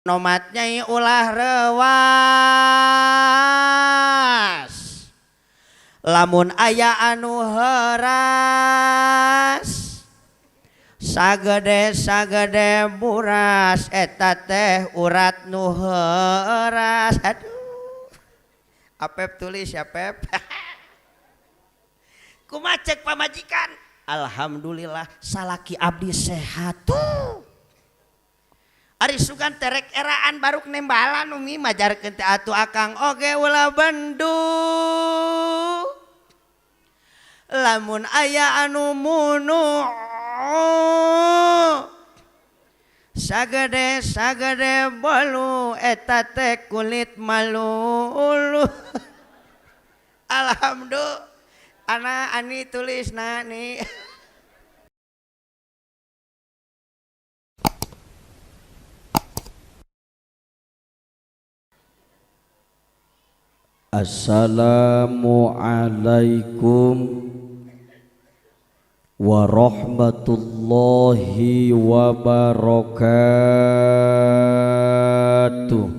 Nomat nyai ulah rewas lamun aya anu heras sagede sagede buras eta teh urat nu heras. Aduh, Apep tulis ya Pep. Kumaha cek pamajikan? Alhamdulillah salaki abdi sehat tuh. Ari sugan terek eraan baruk nembalan umi majarkeun teh atuh akang oge ulah bendu. Lamun aya anu munu sagede sagede bolu eta teh kulit malulu. Alhamdulillah anak ani tulis na nih. Assalamualaikum warahmatullahi wabarakatuh.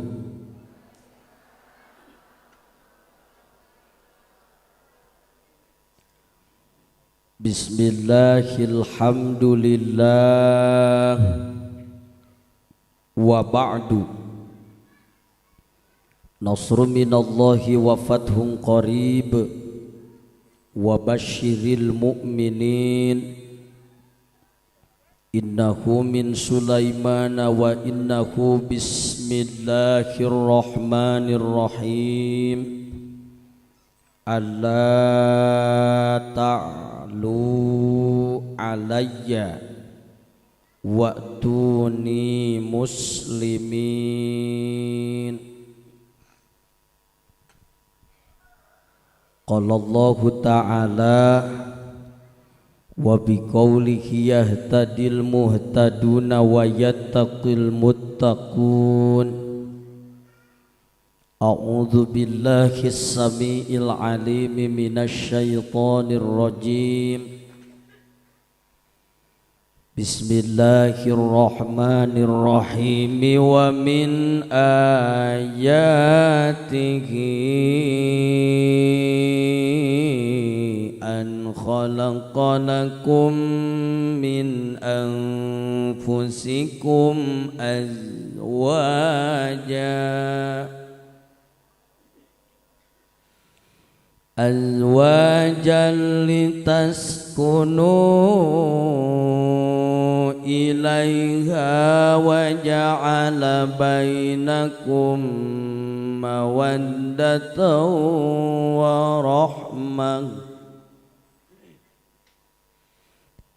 Bismillahirrahmanirrahim. Wa ba'du. Nasrun minallahi wa fathun qarib wa basyiril mu'minin. Innahu min Sulaimana wa innahu bismillahirrahmanirrahim. Alla ta'lu alayya wa'tuni muslimin. Qala Allahu ta'ala wa biqaulihi yahtadil muhtaduna wa yattaqil muttaqun. A'udzu billahi as-sami'il 'alim minasy syaithanir rajim. Bismillahirrahmanirrahim. Wa min ayatihi an khalaqa lakum min anfusikum azwajan litaskunu ilaiha wa ja'ala bainakum mawaddatan wa rahmah.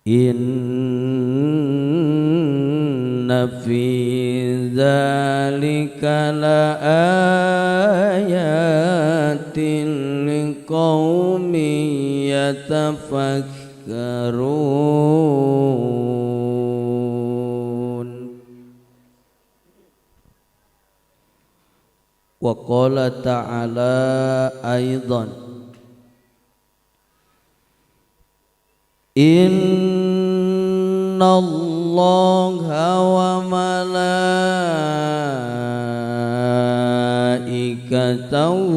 Inna fi dzalika laayatin liqaumin yatafakkarun. Wa qala ta'ala aidan inna allaha wa malaikatahu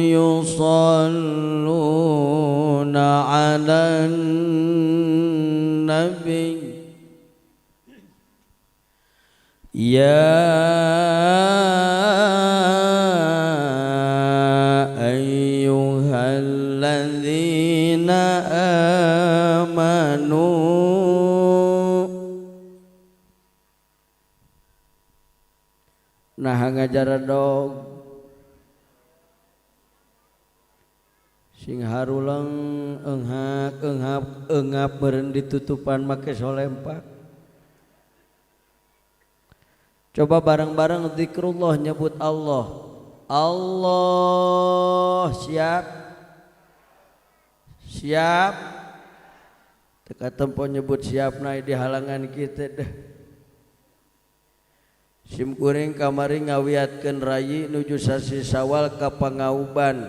yusalluna 'alan nabi ya ayyuhalladzina amanu. Nah ngajar dog sing harulang enghak enghap engap beureun ditutupan make solempak. Coba bareng-bareng zikrullah nyebut Allah. Allah siap siap. Teka tempo nyebut siap naik di halangan kita deh. Sim kuring kamari ngawiatkeun rayi nuju sasi Sawal ka Pangauban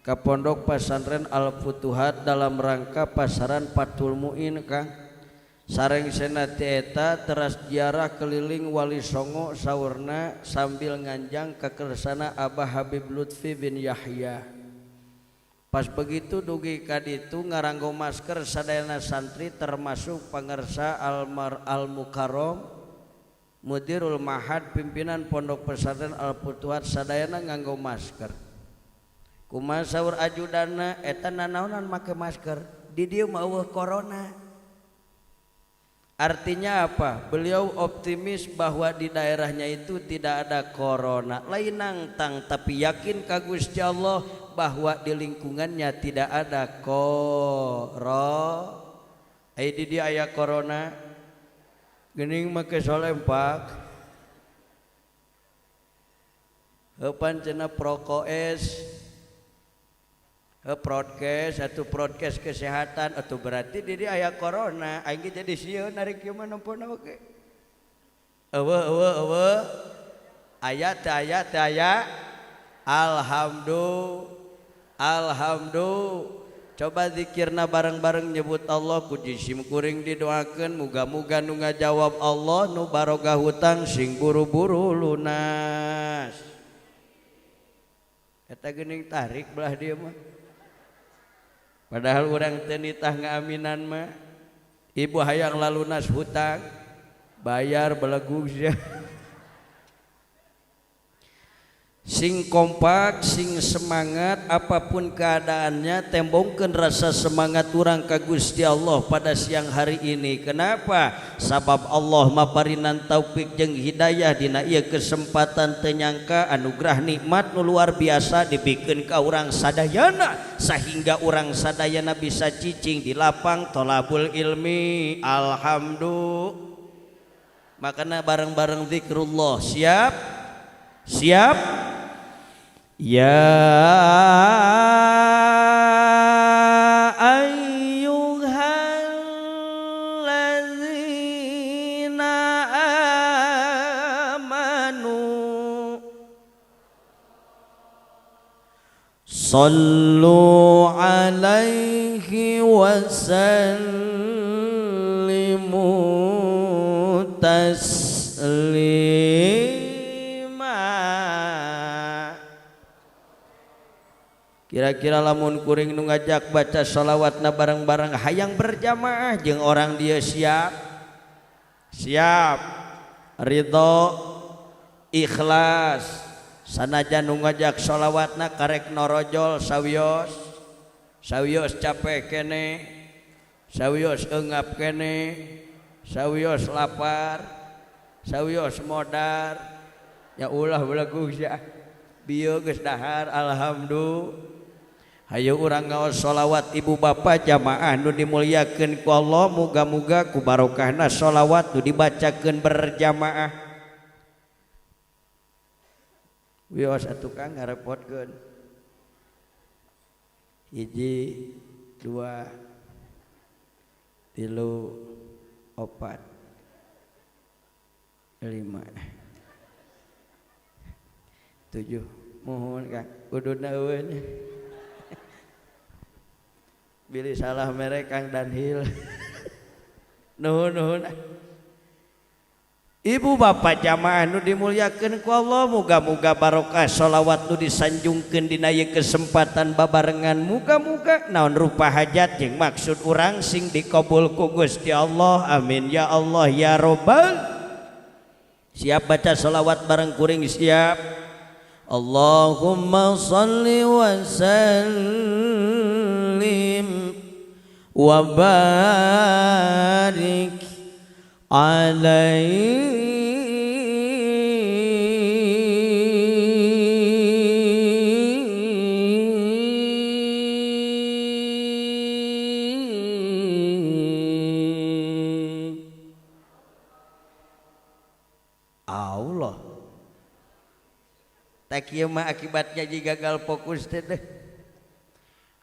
ka Pondok Pasantren Al Futuhat dalam rangka pasaran Fathul Muin Kang. Sarengsena ti eta teras ziarah keliling Wali Songo saurna sambil nganjang ka kersana Abah Habib Lutfi bin Yahya. Pas begitu dugi ka ditu ngaranggo masker sadayana santri termasuk pangersa Almar Al Mukarram Mudirul Mahad pimpinan Pondok Pesantren Al Futuhat sadayana nganggo masker. Kumaha saur ajudana eta nanaonan make masker di dieu mah eueuh corona. Artinya apa? Beliau optimis bahwa di daerahnya itu tidak ada corona. Lain nangtang tapi yakin ka Gusti Allah bahwa di lingkungannya tidak ada corona. Ai di dieu aya corona. Geuning make solempak. Heupan cenah prokes. Prokes atau prokes kesehatan atau berarti di dieu aya corona aing ge jadi sieun narik ieu mah nempona oge. Eueuh eueuh eueuh aya teu aya teu aya. Alhamdulillah alhamdulillah. Coba zikirna bareng-bareng nyebut Allah ku jisim kuring didoakeun muga-muga nu ngajawab Allah nu barogah hutang sing buru-buru lunas. Eta geuning tarik belah dieu mah. Padahal urang teu nitah ngaaminan mah. Ibu hayang lalunas hutang bayar belegug sia. Sing kompak, sing semangat apapun keadaannya, tembongkeun rasa semangat urang ka Gusti Allah pada siang hari ini. Kenapa? Sabab Allah maparinan taufik jeung hidayah dina ieu kesempatan teu nyangka anugerah nikmat nu luar biasa dibikeun ka urang sadayana sehingga urang sadayana bisa cicing di lapang tolabul ilmi. Alhamdulillah. Makana bareng-bareng zikrullah. Siap? Siap? Ya ayyuhallazina amanu sallu alaihi wa sallimu taslima. Kira-kira lamun kuring nu ngajak baca sholawatna bareng-bareng hayang berjamaah jeung orang dia siap? Siap. Ridho, ikhlas. Sanajan nu ngajak sholawatna karek norojol sawios. Sawios capek kene, sawios eungap kene, sawios lapar, sawios modar. Ya ulah belagu sia. Bieu geus dahar alhamdulillah. Hayu urang ngaos sholawat ibu bapak jamaah nu dimuliakeun ku Allah, muga-muga ku barokahna sholawat nu dibacakeun berjamaah. Wios atuh Kang ngarepotkeun. 1 2 3 4 5 7. Mohon Kang ududna eueuh nya. Bilih salah merek Kang Danhil. Nuhun nuhun. Ibu bapak jamaah nu dimuliakeun ku Allah, muga-muga barokah sholawat nu disanjungkeun dina ieu kesempatan babarengan, muga-muga naon rupa hajat jeung maksud urang sing dikabul ku Gusti Allah. Amin ya Allah ya Robbal. Siap baca sholawat bareng kuring? Siap. Allahumma shalli wa sallim wa barik alaihi Allah. Tak ieu mah akibatnya jika gagal fokus teh.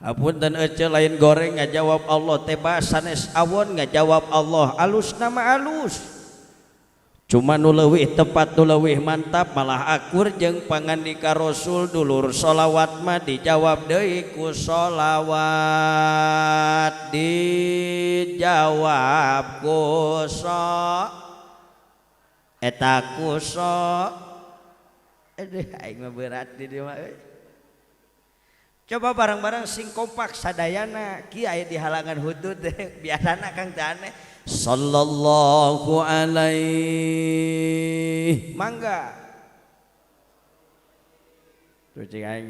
Hapunten ece lain goreng ngajawab Allah teh sanes awon ngajawab Allah alus nama alus. Cuma nu leuwih tepat nu leuwih mantap malah akur jeung pangandika Rasul dulur sholawat mah dijawab deui ku sholawat dijawab ku eta ku aduh aing mah berat di dieu mah euy. Coba bareng-bareng sing kompak sadayana kieu aya di halangan hudud biasana Kang teh aneh. Sallallahu alaihi mangga tuh cing aing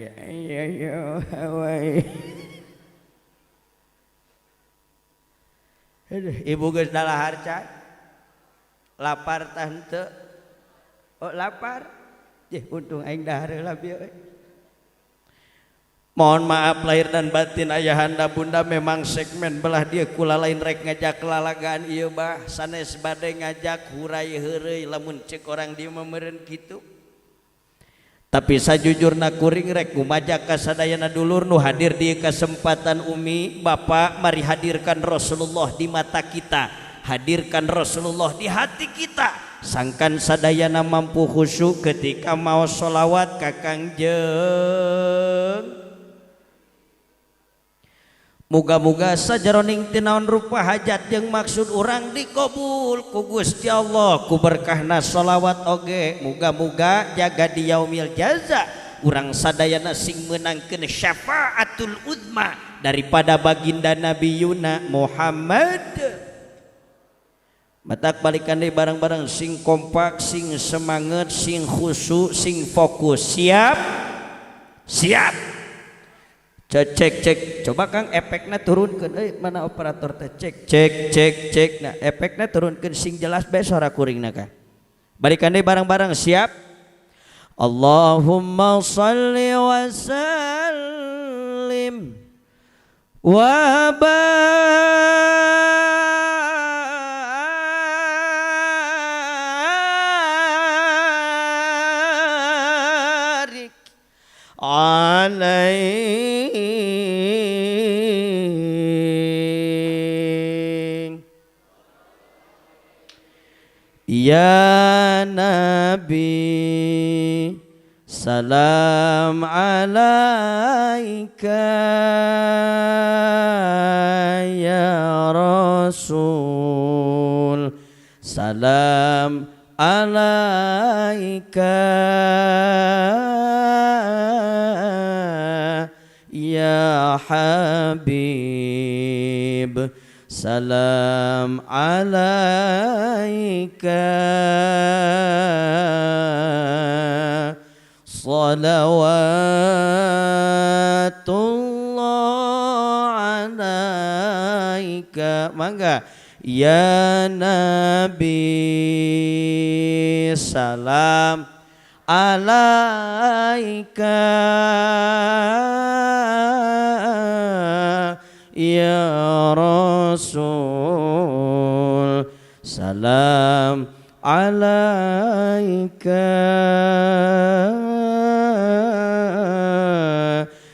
aduh ibu geus dalahar can lapar tah henteu oh lapar jeh untung aing dahar heula bieu. Mohon maaf lahir dan batin ayahanda bunda memang segmen belah dia kula lain rek ngajak lalagaan ieu bah sanes bade ngajak hurai heureuy lamun cek orang dieu mah meureun kitu. Tapi sajujurna kuring rek ngumajak ka sadayana dulur nu hadir di kesempatan umi bapak mari hadirkan Rasulullah di mata kita, hadirkan Rasulullah di hati kita. Sangkan sadayana mampu khusyuk ketika mau sholawat ka Kangjeng. Muga-muga sajaroning tinaon rupa hajat yang maksud urang dikabul ku Gusti Allah ku berkahna sholawat oge. Muga-muga jaga di yaumil jaza urang sadayana sing meunangkeun syafaatul uzma daripada baginda Nabi Yuna Muhammad. Matak balikan deui bareng-bareng sing kompak, sing semangat, sing khusyuk, sing fokus. Siap? Siap. Cek cek cek coba Kang efekna turunkeun euy mana operator teh cek cek cek cek nah efekna turunkeun sing jelas bae suara kuringna Kang. Balikan deui bareng-bareng siap. Allahumma shalli wa sallim wa barik alaihi ya Nabi salam alaika ya Rasul salam alaika ya Habib salam alaika salawatullah alaika mangga ya Nabi salam alaika ya Rasul salam alaika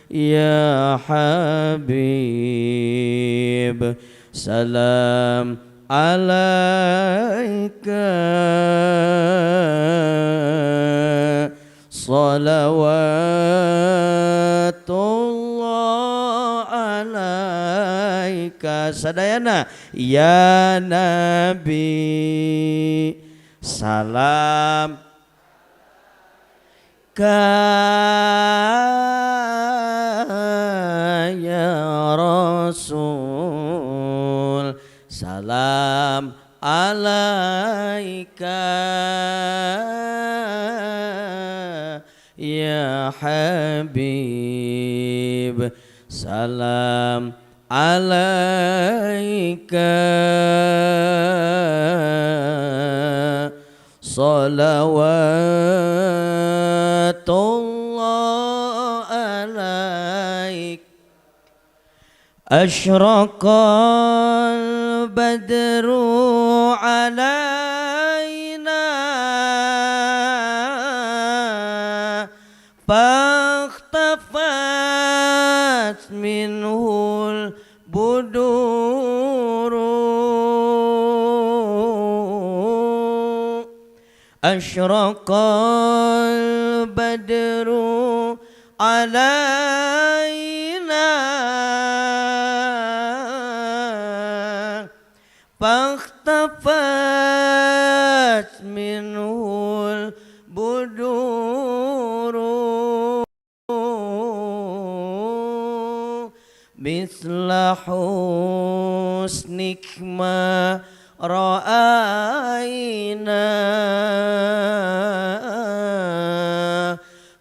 ya Habib salam alaika salawatullah alaika sadayana ya Nabi salam ka ya Rasul salam alaika ya Habib salam alaika salawatullah alaik asyraqal badru alaina fakhtafat minhul buduru Asyraqal badru alaina fakhtafat minhul buduru mithla husnik ma ra'ayna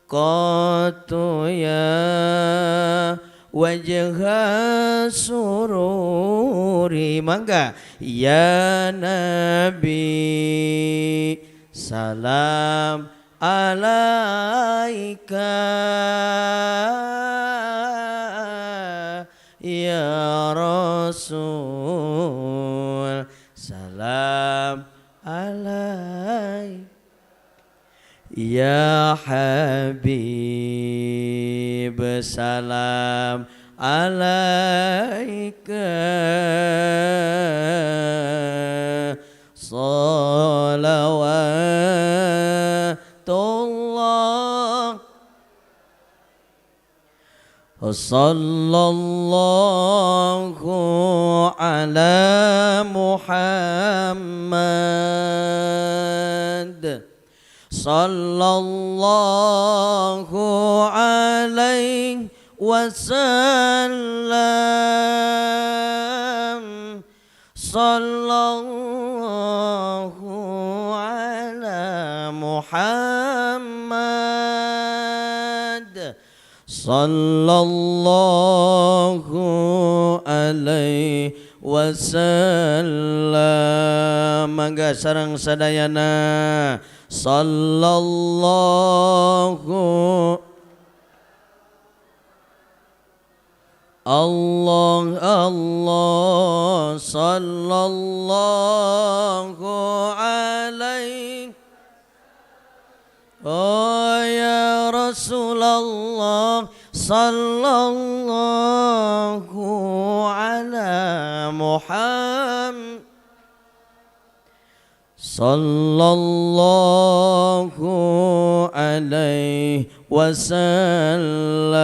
qatu ya wajha sururi. Mangga ya Nabi salam alaika ya Rasul salam alaik ya Habib salam alaika salawatullah sallallahu ala Muhammad sallallahu alaihi wasallam sallallahu ala Muhammad sallallahu alaihi wasallam. Mangga sareng sadayana sallallahu Allah Allah sallallahu alaihi. Oh ya Rasulullah sallallahu ala Muhammad sallallahu alaihi wasallam.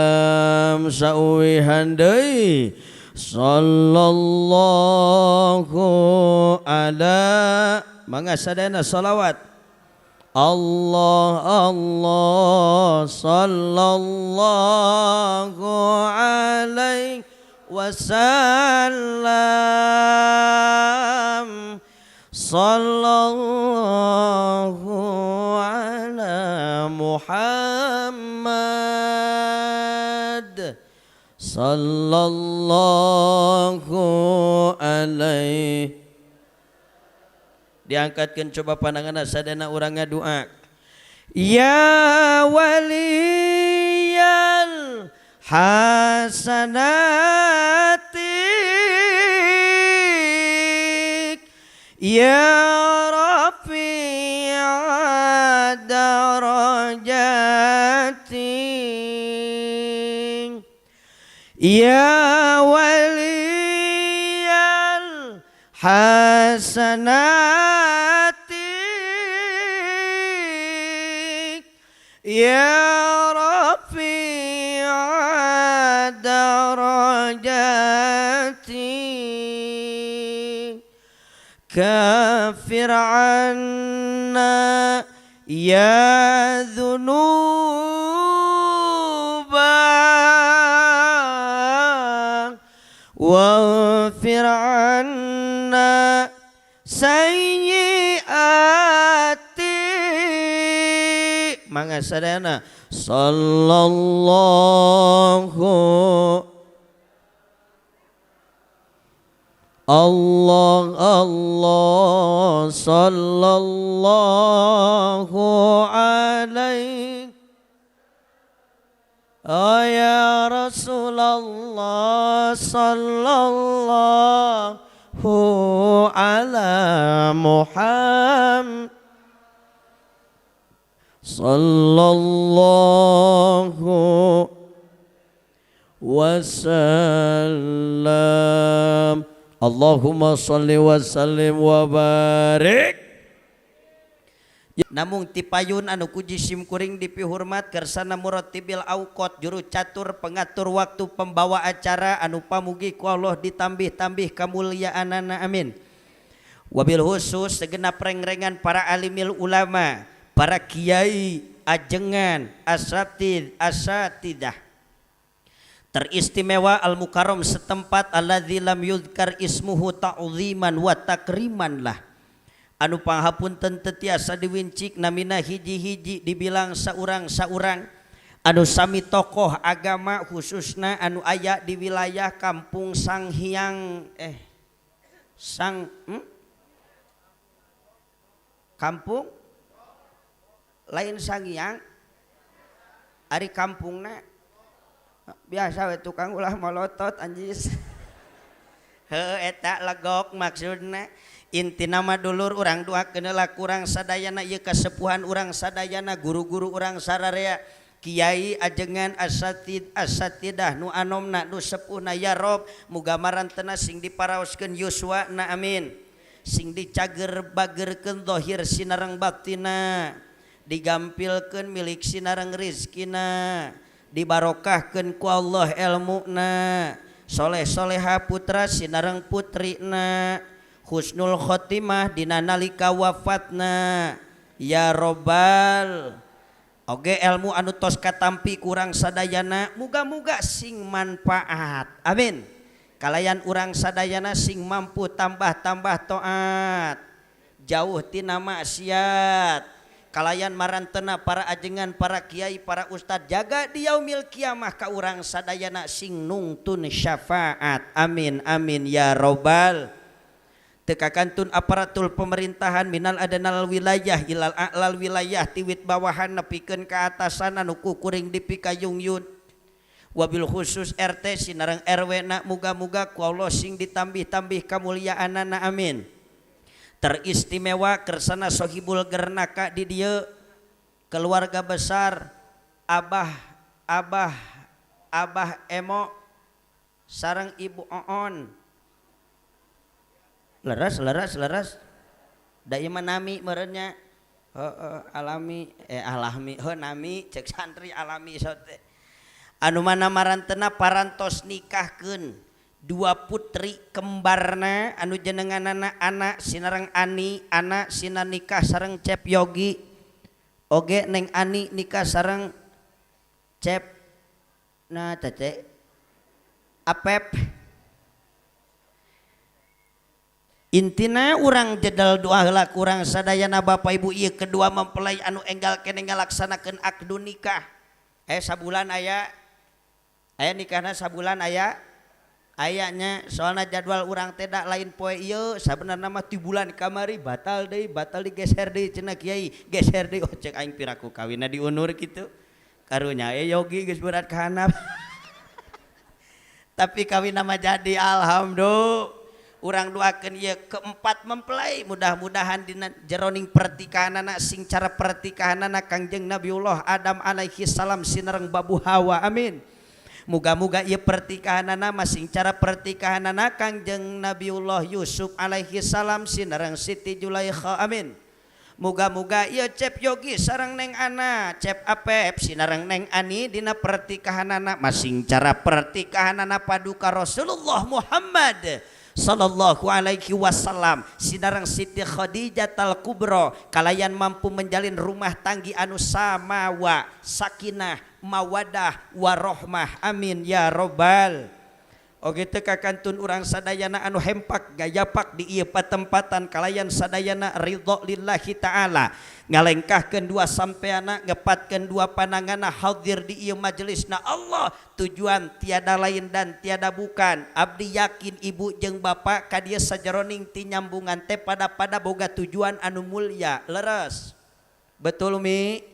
Sauwihan deui sallallahu ala. Mangga sadayana salawat. Allah Allah sallallahu alaihi wasallam sallallahu ala Muhammad sallallahu alaihi. Diangkatkan coba pandangan sadana urang ngadua. Ya waliyal hasanati ya rafi'a darajati ya waliyal hasanati ya rafi'a darajati kafir anna ya dhunuba waghfir anna sayyiati. Mangga sadayana sallallahu Allah Allah sallallahu alaihi. Oh ya Rasulullah sallallahu ala Muhammad sallallahu wasallam. Allahumma salli wa sallim wa barik Namung tipayun anu kuji simkuring dipihormat kersana muratibil auqot juru catur pengatur waktu pembawa acara anu pamugi ku Allah ditambih-tambih kamuliaanana, amin. Wabil khusus segenap rengrengan para alimil ulama, para kiai, ajengan, asatid, asatidah. Teristimewa al mukarram setempat alladzi lam yudhkar ismuhu ta'ziman wa takriman lah. Anu panghapunten teu tiasa diwincik namina hiji-hiji dibilang saurang-saurang anu sami tokoh agama khususna anu aya di wilayah Kampung Sanghyang Kampung lain Sanghyang ari kampungna biasa we tukang ulah molotot anjis. Heuh eta legok maksudna. Inti nama dulur urang doakeun heula kurang sadayana ieu kasepuhan urang sadayana guru-guru urang sararea kiai ajengan asatid asatidah nu anomna nu sepuhna ya Rob muga marantena sing diparaoskeun yuswana amin sing dicager bagerkeun zahir sinareng batina digampilkeun milik sinareng rizkina dibarokahkeun ku Allah elmuna soleh soleha putra sinareng putrina husnul khotimah dina nalika wafatna ya robbal. Oge ilmu anu tos katampi kurang sadayana muga-muga sing manfaat amin. Kalayan urang sadayana sing mampu tambah-tambah taat jauh tina maksiat kalayan marantena para ajengan para kiai para ustad jaga di yaumil kiamah ka urang sadayana sing nungtun syafaat amin amin ya robbal. Teka kantun aparatul pemerintahan minal adanal wilayah ilal a'lal wilayah tiwit bawahan nepikeun ka atasan anu kukuring dipikayungyun wabil khusus RT sinareng RW na muga-muga ku Allah sing ditambih-tambih kamuliaanana amin. Teristimewa kersana sohibul gernaka di dieu keluarga besar Abah Abah Abah Emo sareng Ibu Oon. Leres leres leres da ieu mah nami meureunnya heueuh alami alami heuh nami cek santri alami sote anu mana marantena parantos nikahkeun dua putri kembarna anu jenenganana anak sinareng Ani anak sina nikah sareng Cep Yogi oge Neng Ani nikah sareng Cep nah tete Apep. Intina urang jedal doa heula kurang sadayana Bapak Ibu ieu kedua mempelai anu enggal keneh ngalaksanakeun akdu nikah. Sabulan aya aya nikahna sabulan aya ayanya soalna jadwal urang teh da lain poe ieu sabenerna mah ti bulan kamari batal deui batal digeser deui cenah kiai geser deui oh cek aing piraku kawinna diundur kitu karunya Yogi geus berat ka handap. Tapi kawinna mah jadi alhamdulillah. Urang doakeun ieu keempat mempelai mudah-mudahan dina jeroning pertikahanana sing cara pertikahanana Kangjeng Nabiullah Adam alaihi salam sinareng Babu Hawa amin. Muga-muga ieu pertikahanana masing cara pertikahanana Kangjeng Nabiullah Yusuf alaihi salam sinareng Siti Julaikha amin. Muga-muga ieu Cep Yogi sareng Neng Ana, Cep Apep sinareng Neng Ani dina pertikahanana masing cara pertikahanana paduka Rasulullah Muhammad sallallahu alaihi wasallam sinareng Siti Khadijah al Kubra kalayan mampu menjalin rumah tanggi anu samawa sakinah mawadah warohmah amin ya robbal. Oge teu kakantun urang sadayana anu hempak gayapak di ieu patempatan kalayan sadayana ridho lillahi ta'ala ngalengkahkeun dua sampeana ngepatkeun dua pananganna hadir di ieu majelisna Allah tujuan tiada lain dan tiada bukan abdi yakin ibu jeung bapak ka dieu sajeroning ti nyambungan teh pada-pada boga tujuan anu mulia leres betul Mi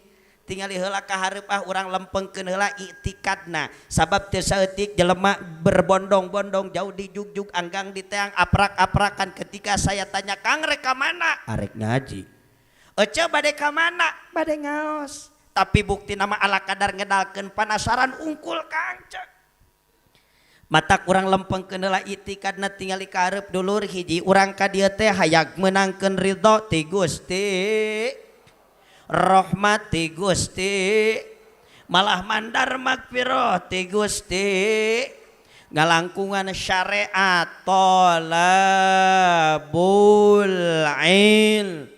tingali heula ka hareup ah urang lempengkeun heula iktikadna sabab teu saeutik jelema berbondong-bondong jauh di jugjug anggang di teang aprak-aprakan ketika saya tanya Kang rek ka mana arek ngaji ece bade ka mana bade ngaos tapi bukti nama ala kadar ngedalkeun panasaran ungkul Kang cek mata kurang lempengkeun heula iktikadna tingali ka hareup dulur hiji urang ka dieu teh hayang meunangkeun ridho ti Gusti. Rahmat ti Gusti, malah mandar magfirah ti Gusti, ngalangkungan syariat tolabul ilm.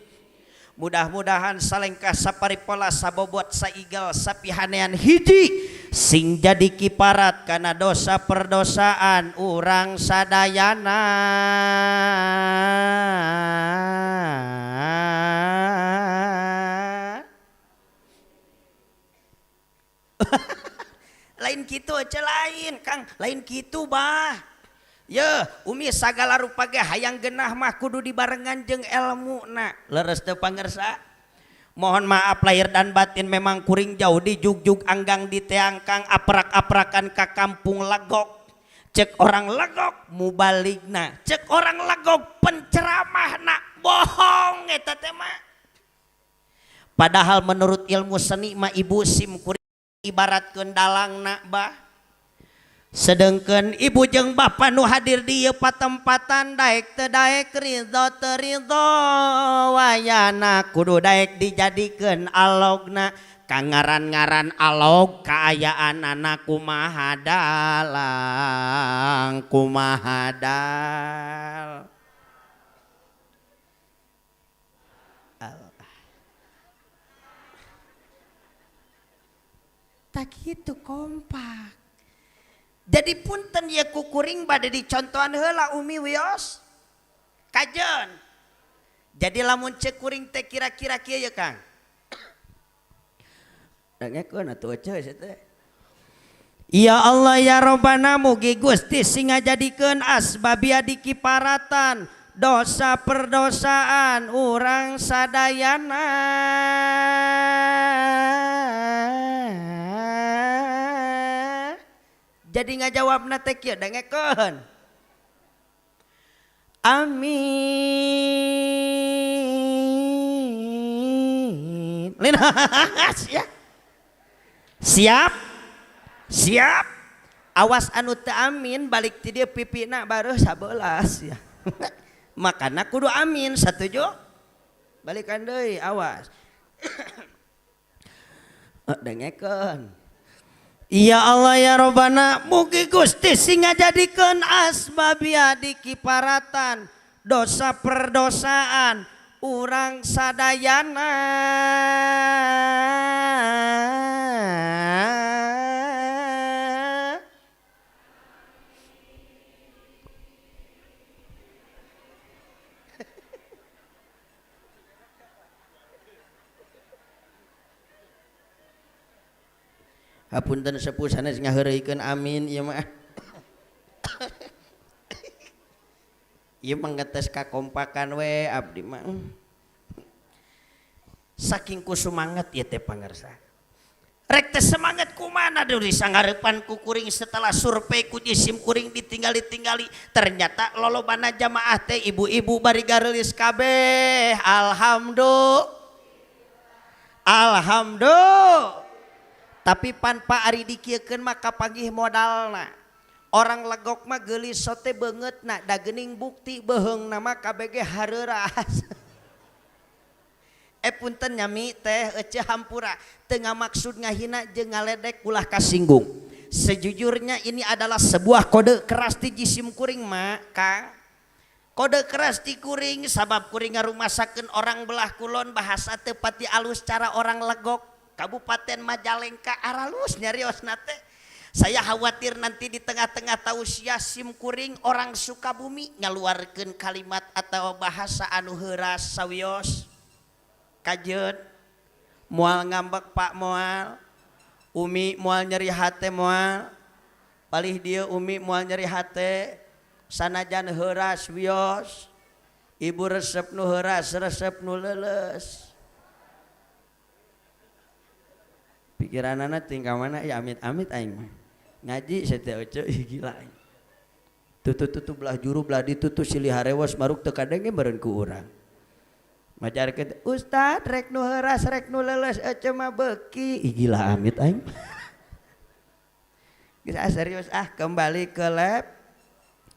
Mudah-mudahan salengkah saparipola sabobot saigal sapihanean hiji sing jadi kiparat karena dosa perdosaan urang sadayana. Lain kitu aja lain Kang, lain kitu bah. Ye, Umi sagala rupa ge hayang genah mah kudu dibarengan jeung ilmu na. Leres teu pangersa? Mohon maaf lahir dan batin memang kuring jauh di jugjug anggang di teangkang aprak-aprakan ka kampung Legok. Cek orang Legok mubaligna, cek orang Legok penceramahna, bohong eta teh mah. Padahal menurut ilmu seni mah ibu sim kuring ibaratkeun dalangna bah. Sedengkeun ibu jeung bapa nu hadir di ieu patempatan daek teu daek ridho teu ridho wayana kudu daek dijadikeun alogna kangaran-ngaran alog kaayaanana kumaha dalang kumaha dal. Tak kitu kompak. Jadi punten ya kukuring bade dicontohan heula Umi wios. Kajen. Jadi lamun cek kuring teh kira-kira kieu ya Kang. Dengekeun atuh eceu teh. Ya Allah ya Robbana mugi Gusti sing ngajadikeun asbabia dikiparatan dosa perdosaan urang sadayana. Jadi ngajawabna teh kieu dengekeun. Amin. Linas ya. Siap? Siap. Awas anu teu amin balik ti dieu pipina baru 11 ya. Makana kudu amin satuju. Balikan deui awas. Dengekeun. Ya Allah ya Robbana mugi Gusti sing ngajadikeun asbabia dikiparatan dosa perdosaan urang sadayana. Hapunten sepuh sanes ngaheureuykeun amin ieu mah. Ieu mah ngetes kakompakan we abdi mah. Saking ku sumanget ieu teh pangersa. Rek teh semangat kumana deui sangareupan ku kuring setelah survei ku jisim kuring ditinggali-tinggali ternyata lolobana jamaah teh ibu-ibu bari gareulis kabeh. Alhamdulillah. Alhamdulillah. Tapi pan Pak ari dikieukeun mah kapanggih modalna. Orang Legok mah geulis sote beungeutna da geuning bukti beuheungna mah KBG hareuras. Punten nyami teh eceu hampura teu ngamaksud ngahina jeung ngaledek ulah kasinggung. Sejujurnya ini adalah sebuah kode keras ti jisim kuring mah Kang. Kode keras ti kuring sabab kuring ngarumasakeun orang belah kulon bahasa teu pati alus cara orang Legok. Kabupaten Majalengka aralus nyariosna teh. Saya khawatir nanti di tengah-tengah tausiah sim kuring orang Sukabumi ngaluarkeun kalimat atau bahasa anu heuras sawios. Kajeun moal ngambek Pak moal, Umi moal nyeri hate moal. Palih dieu Umi moal nyeri hate sanajan heuras wios. Ibu resep nu heuras resep nu leuleus. Pikiranana tingkah mana ya amit-amit aing mah. Ngaji saya teh ih gila aing. Tutu-tutu belah juru belah ditutu silih harewas maruk teu kadenge meureun ku urang. Majarkeun ustad rek nu heuras rek nu leuleus eceu mah beuki. Ih gila amit aing. Geus serius ah kembali ke lab.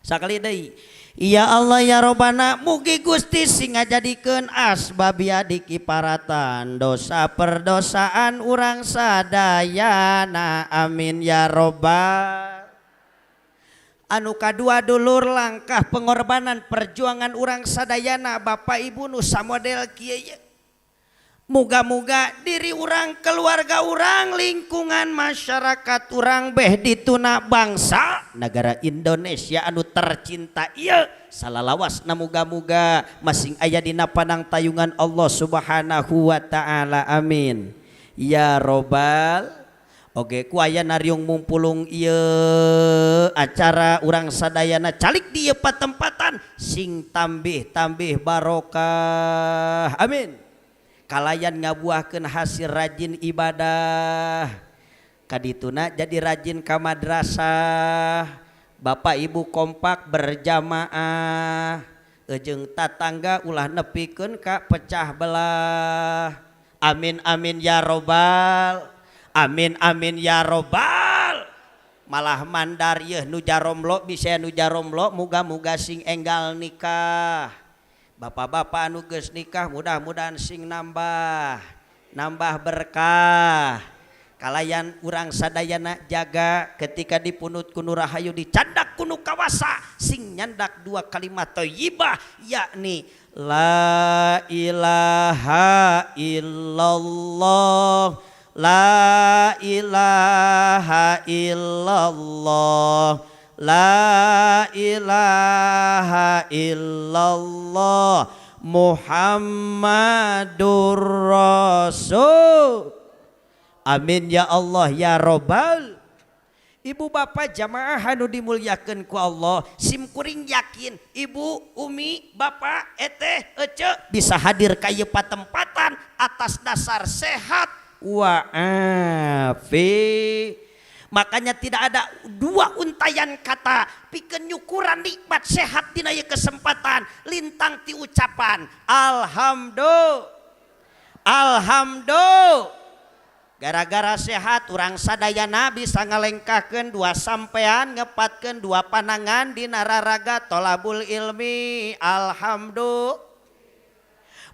Sakali deui, ya Allah ya Robbana, mugi Gusti sing ngajadikeun asbab ya dikiparatan dosa perdosaan urang sadayana, amin ya robbal. Anu kadua dulur, langkah pengorbanan perjuangan urang sadayana, Bapak Ibu nu samodel kieu ye. Muga-muga diri urang, keluarga urang, lingkungan masyarakat urang, beh dituna bangsa negara Indonesia anu tercinta ieu salalawasna muga-muga masing aya dina panang tayungan Allah Subhanahu wa taala, amin ya robbal. Oke, ku aya nariung mumpulung ieu acara urang sadayana calik di ieu patempatan sing tambih-tambih barokah, amin. Kalayan ngabuahkeun hasil rajin ibadah, kadituna jadi rajin ka madrasah, Bapak Ibu kompak berjamaah jeung tatangga, ulah nepikeun ka pecah belah, amin amin ya robbal amin, amin ya robbal. Malah mandar yeuh nu jaromlo, bisa nu jaromlo muga-muga sing enggal nikah. Bapak-bapak anu geus nikah mudah-mudahan sing nambah nambah berkah. Kalayan urang sadayana jaga ketika dipunut ku nu rahayu, dicandak ku nu kawasa, sing nyandak dua kalimat thayyibah, yakni la ilaha illallah, la ilaha illallah, la ilaha illallah Muhammadur Rasul, amin ya Allah ya Robbal. Ibu bapak jamaah anu dimuliakan ku Allah, sim kuring yakin ibu, umi, bapak, eteh, ece bisa hadir ka ieu patempatan atas dasar sehat wa afi. Makanya tidak ada dua untayan kata pikeun nyukuran nikmat sehat dina ieu kesempatan lintang ti ucapan alhamdulillah, alhamdulillah. Gara-gara sehat urang sadayana bisa ngalengkahkeun dua sampean, ngepatkeun dua panangan dina raraga tolabul ilmi, alhamdulillah.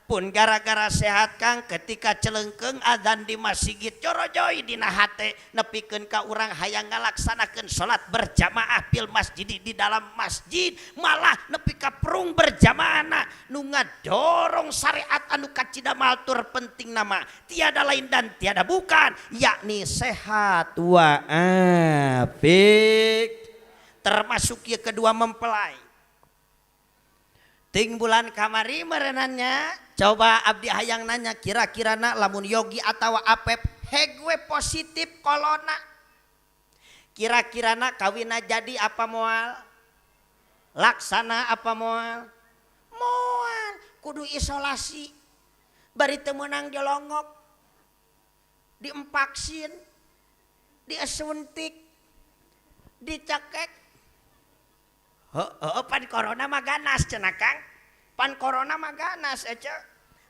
Pun gara-gara sehat Kang, ketika celengkeung adzan di masjid corojoy dina hate, nepikeun ka urang hayang ngalaksanakeun salat berjamaah fil masjid, di dalam masjid, malah nepi ka prung berjamaah. Nu ngadorong syariat anu kacida maltur penting nama tiada lain dan tiada bukan yakni sehat wa afik, termasuk ya kedua mempelai. Ting bulan kamari merenannya, coba abdi hayang nanya, kira-kira nak lamun Yogi atau Apep hegue positif corona, kira-kira nak kawina jadi apa moal? Laksana apa moal? Moal, kudu isolasi, bari teu meunang jolongok, diempaksin, disuntik, dicekek. Heeh, pan corona mah ganas cenah Kang. Pan corona mah ganas ece.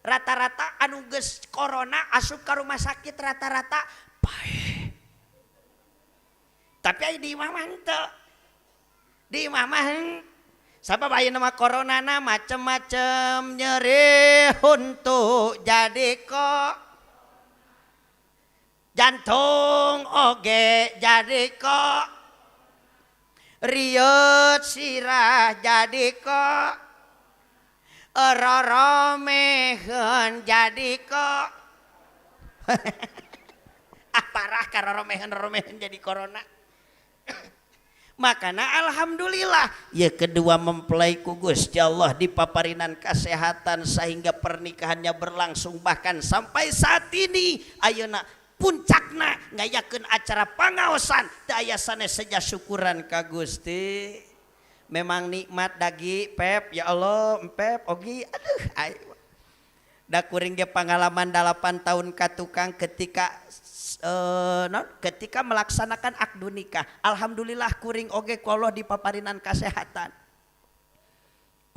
Rata-rata anu geus corona asup ka rumah sakit rata-rata paeh. Tapi aya di imah mah henteu. Di imah mah sabab ayeuna mah corona na macem-macem, nyeri huntu jadi kok, jantung oge jadi kok, riut sirah jadi kok, roromehen jadi kok. Ah, parah karoromehen roromehen jadi corona. Makanya alhamdulillah ya kedua mempelai ku Gusti Allah dipaparinan kesehatan sehingga pernikahannya berlangsung bahkan sampai saat ini. Ayeuna puncakna ngayakeun acara pangaosan, teu aya sanes seja syukuran ka Gusti. Memang nikmat dagi Pep, ya Allah, Pep, Ogi, aduh ayo. Da kuring ge pengalaman 8 tahun ka tukang ketika non, ketika melaksanakan akdu nikah. Alhamdulillah kuring oge ku Allah dipaparinan kesehatan.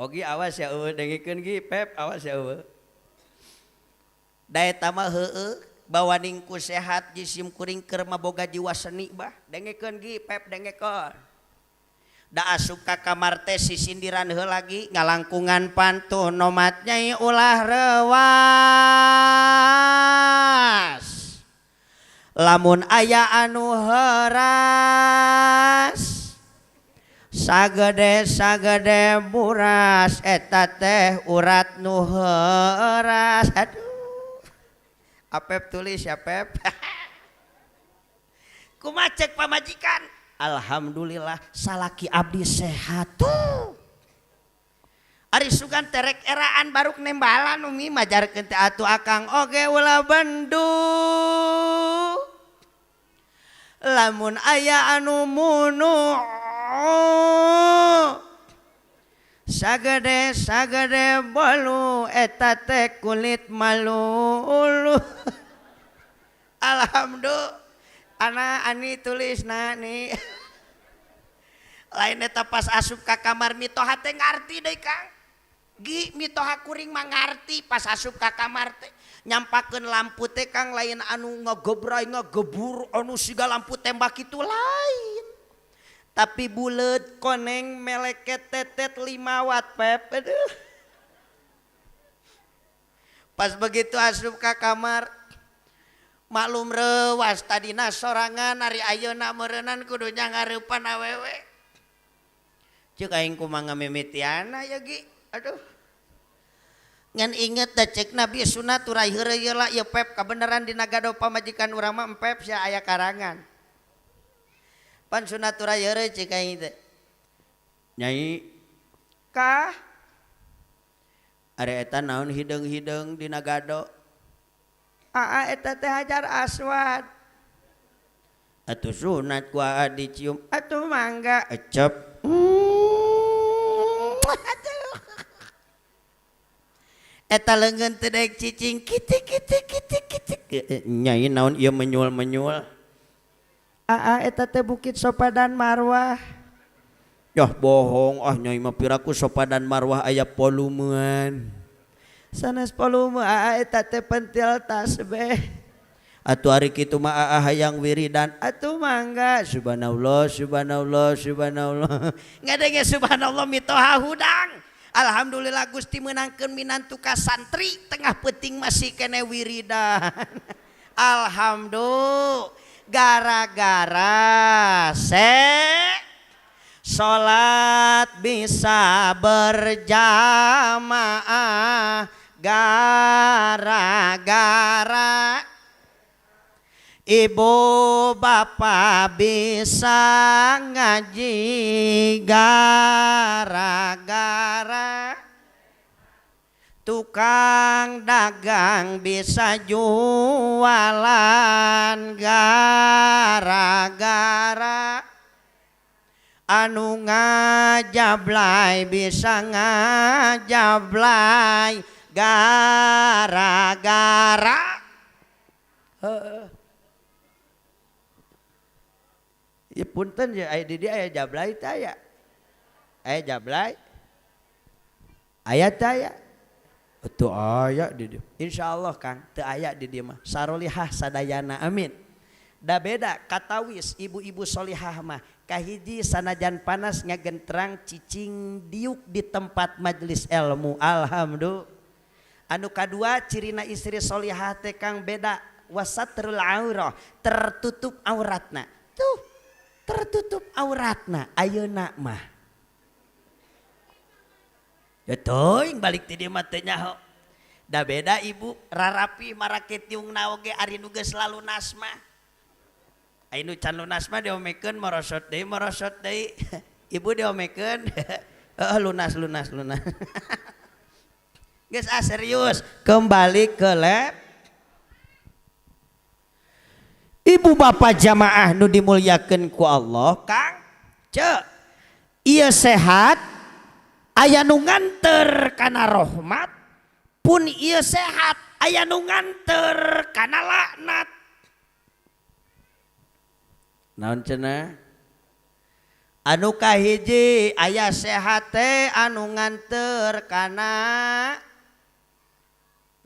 Ogi awas ya eueuh, dengikeun gi Pep, awas ya eueuh. Da eta mah heueuh bawaning ku sehat jisim kuring keur maboga jiwa seni bah. Dengekeun gi Pep, dengekeun. Da asup ka kamar teh sisindiran heula lagi ngalangkungan pantun nomat nyai ulah rewas. Lamun aya anu heuras sagede sagede buras eta teh urat nu heuras. Aduh. Apep tulis ya Pep. Kumaha cek pamajikan? Alhamdulillah salaki abdi sehat tuh. Ari sugan terek eraan baruk nembalan umi majarkeun teh atuh akang oge ulah bendu. Lamun aya anu munu sagede sagede bolu eta teh kulit malulu. Alhamdulillah. Ana ani tulis na nih. Lain eta pas asup ka kamar mitoha teh ngarti deui Kang. Gi mitoha kuring mah ngarti pas asup ka kamar teh nyampakeun lampu teh Kang lain anu ngagebray ngagebur anu siga lampu tembak itu lain. Tapi buleut koneng meleket tetet 5 watt Pep. Aduh. Pas begitu asup ka kamar maklum rewas tadina sorangan ari ayeuna meureunnan kudu ngareupan awewe. Ceuk aing kumaha ngamimitiana ya Gi. Aduh. Ngan inget da cek Nabi sunat urai heureuy lah ieu Pep kabeneran dina gado pamajikan urang mah empep sia aya karangan. Pan sunat urai heureuy cek aing teh. Nyai kah ari eta naon hideung-hideung dina gado? Aa eta teh hajar aswad. Atuh sunat ku aa dicium. Atuh mangga ecep. Eta leungeun teu daek cicing kitik kitik kitik kitik. Nyai naon ieu menyul-menyul. Aa eta teh bukit Sofa dan Marwah. Yah bohong ah nyai mah piraku Sofa dan Marwah aya volumean. Sanes volume aa eta teh pentil tasbih. Atuh ari kitu mah aa hayang wiridan. Atuh mangga subhanallah subhanallah subhanallah. Ngadenge subhanallah mitoha hudang. Alhamdulillah Gusti meunangkeun minantu ka santri tengah peuting masih kene wiridan. Alhamdulillah gara-gara se salat bisa berjamaah gara-gara ibu bapak bisa ngaji gara-gara tukang dagang bisa jualan gara-gara anu ngajablay bisa ngajablay gara-gara. Ya punten ya aya di dieu aya jablay teh aya. Aya jablay. Aya teh aya. Teu aya di dieu. Insyaallah Kang teu aya di dieu mah. Sarolihah sadayana amin. Da beda katawis ibu-ibu solihah mah kahiji sanajan panas ngagentrang cicing diuk di tempat majelis ilmu. Alhamdulillah. Anu kadua cirina istri solihah teh Kang beda wasatrul aurah, tertutup auratna. Tuh tertutup auratna ayeuna mah. Ya teuing balik ti dieu mah teu nyaho. Da beda ibu rarapi marake tiungna oge ari nu geus lalunas mah. Ari nu can lunas mah diomekeun morosot deui. Ibu diomekeun. Heeh lunas lunas lunas. Geus ah serius, kembali ke lab. Ibu bapak jamaah nu dimuliakeun ku Allah, Kang, cek, ieu sehat, aya nu nganter kana rahmat, pun ieu sehat, aya nu nganter kana laknat. Naon cenah? Anu kahiji aya sehat teh anu nganter kana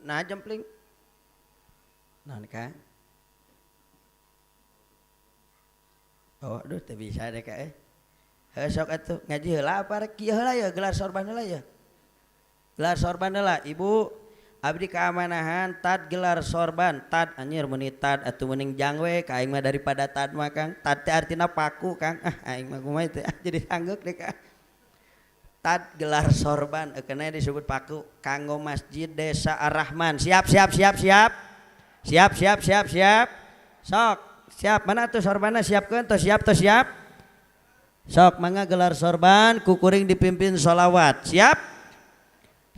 nah jempling. Naon Kang? Oh, aduh, teu bisa deh kak. Heuh, sok atuh ngaji heula apa rek kieu heula ya, gelar sorban heula ya. Gelar sorban heula, Ibu. Abdi keamanahan tad gelar sorban tad, anjir, meuni tad atuh mending jangwe ka aing mah daripada tad mah, Kang. Tad teh artina paku, Kang. Ah, aing mah kumaha teh, jadi sanggeuk deh, Kang. Tad gelar sorban kena disebut paku kanggo Masjid Desa Ar-Rahman. Siap, siap, siap, siap, siap, siap, siap, siap. Sok siap, mana tuh sorbana? Siapkeun tuh, siap tuh, siap. Sok mangga gelar sorban, ku kuring dipimpin sholawat. Siap.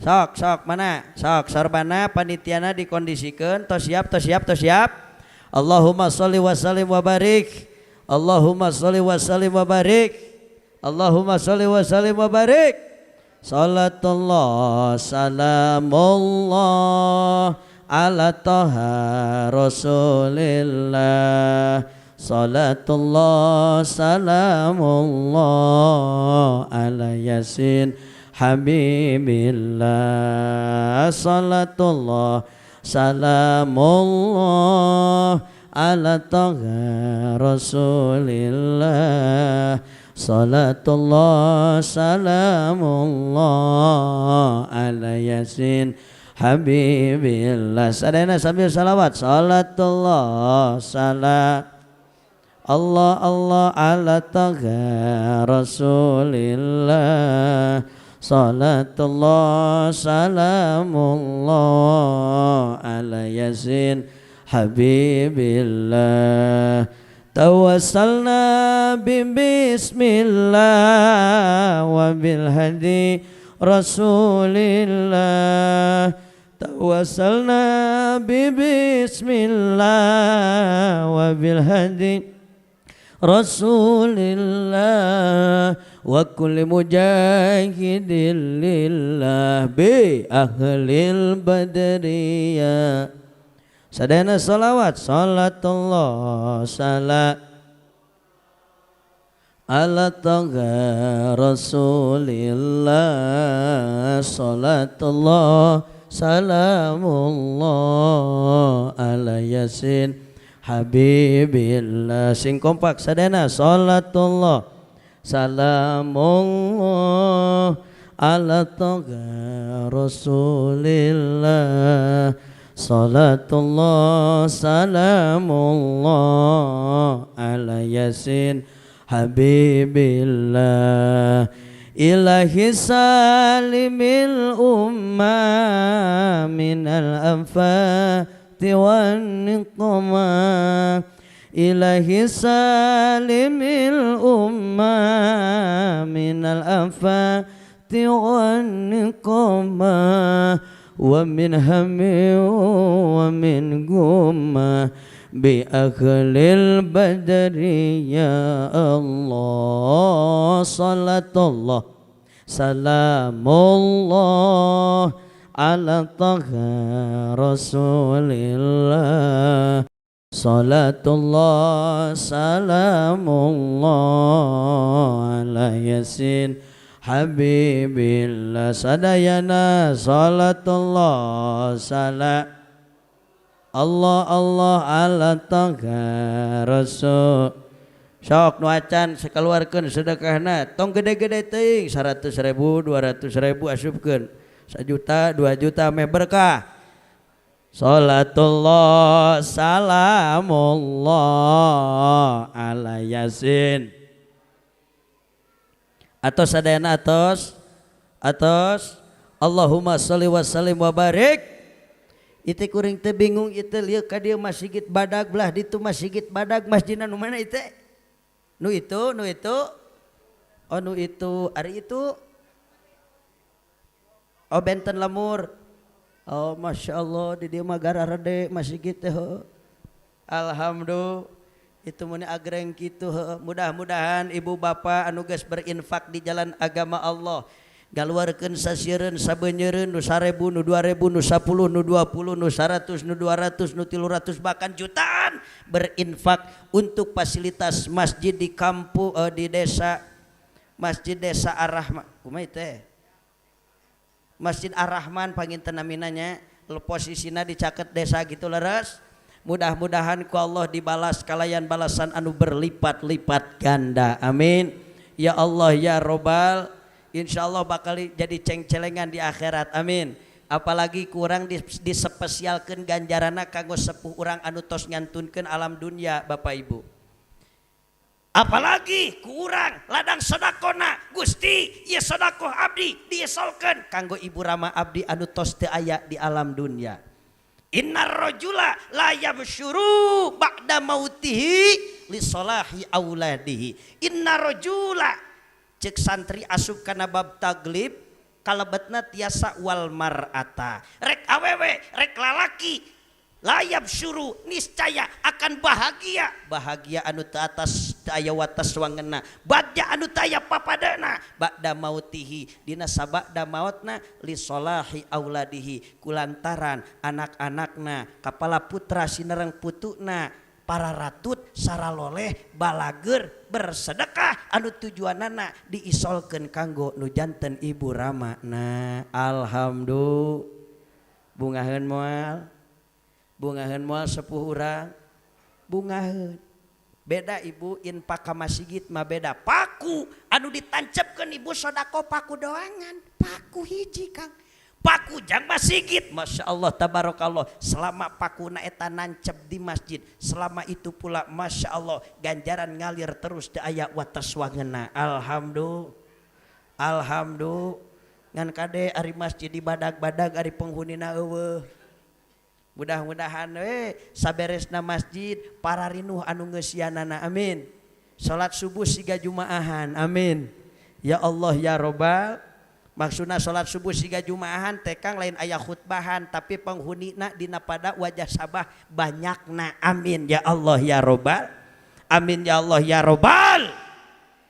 Sok, sok, mana? Sok sorbana, panitiana dikondisikan. Tos siap, tos siap, tos siap. Allahumma sholli wa sallim wa barik. Allahumma sholli wa sallim wa barik. Allahumma sholli wa sallim wa barik. Salatullah salamullah ala Toha Rasulillah. Salatullah salamullah ala Yasin Habibillah. Salatullah salamullah ala Toha Rasulillah. Salatullah salamullah ala Yasin Habibillah. Sadayana sambil salawat. Salatullah salam Allah Allah ala Toha Rasulillah. Salatullah salamullah ala Yasin Habibillah. Tawassalna bismillah wa bil hadi Rasulillah. Tawassalna bismillah wa bil hadi Rasulillah wa kulli mujahidin lillah bi ahlil badriyah. Sadayana salawat. Salatullah salam ala Toha Rasulillah. Salatullah salamullah ala Yasin Habibillah. Sing kompak sadayana. Salatullah salamullah ala Toha Rasulillah. Salatullah salamullah ala Yasin Habibillah. Ilahi salimil umma minal afati wan niqma. Ilahi salimil umma minal afati wan niqma wa min hammi wa min gumma bi ahlil badri ya Allah. Salatullah salamullah ala Toha Rasulillah. Salatullah salamullah ala Yasin Habibillah. Sadayana salatullah salam Allah Allah ala Toha Rasul. Sok nu acan sekaluarkeun sedekahna tong gede-gede teuing, 100 ribu, 200 ribu asupkeun, 1 juta, 2 juta meh berkah. Salatullah salamullah ala Yasin. Atos sadayana, atos, atos. Allahumma sholli wa sallim wa barik. Itu kuring teh bingung itu, lieu ka dieu masjid badag, belah ditu masjid badag, masjidna nu mana itu? Nu itu, nu itu, oh, nu itu, ari itu, oh, benten lemur. Oh, masya Allah, di dieu mah gararede masjid teh. Alhamdulillah itu meni agreng kitu. Mudah-mudahan ibu bapak anu geus berinfak di jalan agama Allah, galuarkeun sasieureun sabeunyereun, nu 1000, nu 2000, nu 10, nu 20, nu 100, nu 200, nu 300, bahkan jutaan berinfak untuk fasilitas masjid di kampung, di desa, Masjid Desa Ar-Rahman, kumaha teh, Masjid Ar-Rahman panginten namina nya, posisina di caket desa gitu leres. Mudah-mudahan ku Allah dibalas kalayan balasan anu berlipat-lipat ganda, amin. Ya Allah ya Robbal, insyaallah bakal jadi ceng-celengan di akhirat. Amin. Apalagi kurang disepesialkeun ganjaranna kanggo sepuh urang anu tos ngantunkeun alam dunia, Bapak Ibu. Apalagi kurang ladang sodakona, Gusti, ieu sodakoh abdi diesolkeun kanggo ibu rama abdi anu tos teu aya di alam dunia. Innar rajula la yabsyuru ba'da mautihi li solahi auladihi. Innar rajula, cek santri asup kana bab taglib, kalebetna tiasa wal mar'ata, rek awewe rek lalaki, layab syuru niscaya akan bahagia, bahagia anu teu atas, teu aya watas wangena, bagja anu teu aya papadana, ba'da mautihi dina sabada mautna, li solahi auladihi kulantaran anak-anakna, kapala putra sinereng putuna, para ratut saraloleh balager bersedekah anu tujuanana diisolkeun kanggo nu janten ibu rama. Nah, alhamdulillah. Bungaheun moal? Bungaheun moal sepuh urang? Bungaheun. Beda, Ibu, infak ka masjid mah beda. Paku anu ditancepkeun Ibu sodako, paku doangan, paku hiji, Kang, paku jang masjid. Masya Allah tabarakallah, selama pakuna eta nancep di masjid, selama itu pula Masya Allah ganjaran ngalir terus, teu aya wates wangena. Alhamdulillah, alhamdulillah. Ngan kade, ari masjid di badag-badag, ari penghunina euweuh. Mudah-mudahan we saberesna masjid para rinuh anu ngeusianana. Amin. Salat subuh siga jumaahan. Amin ya Allah ya Robbal. Maksudna salat subuh siga jumaahan teh, Kang, lain aya khutbahan, tapi penghunina dina pada wajah sabah banyakna. Amin ya Allah ya Robbal, amin ya Allah ya Robbal.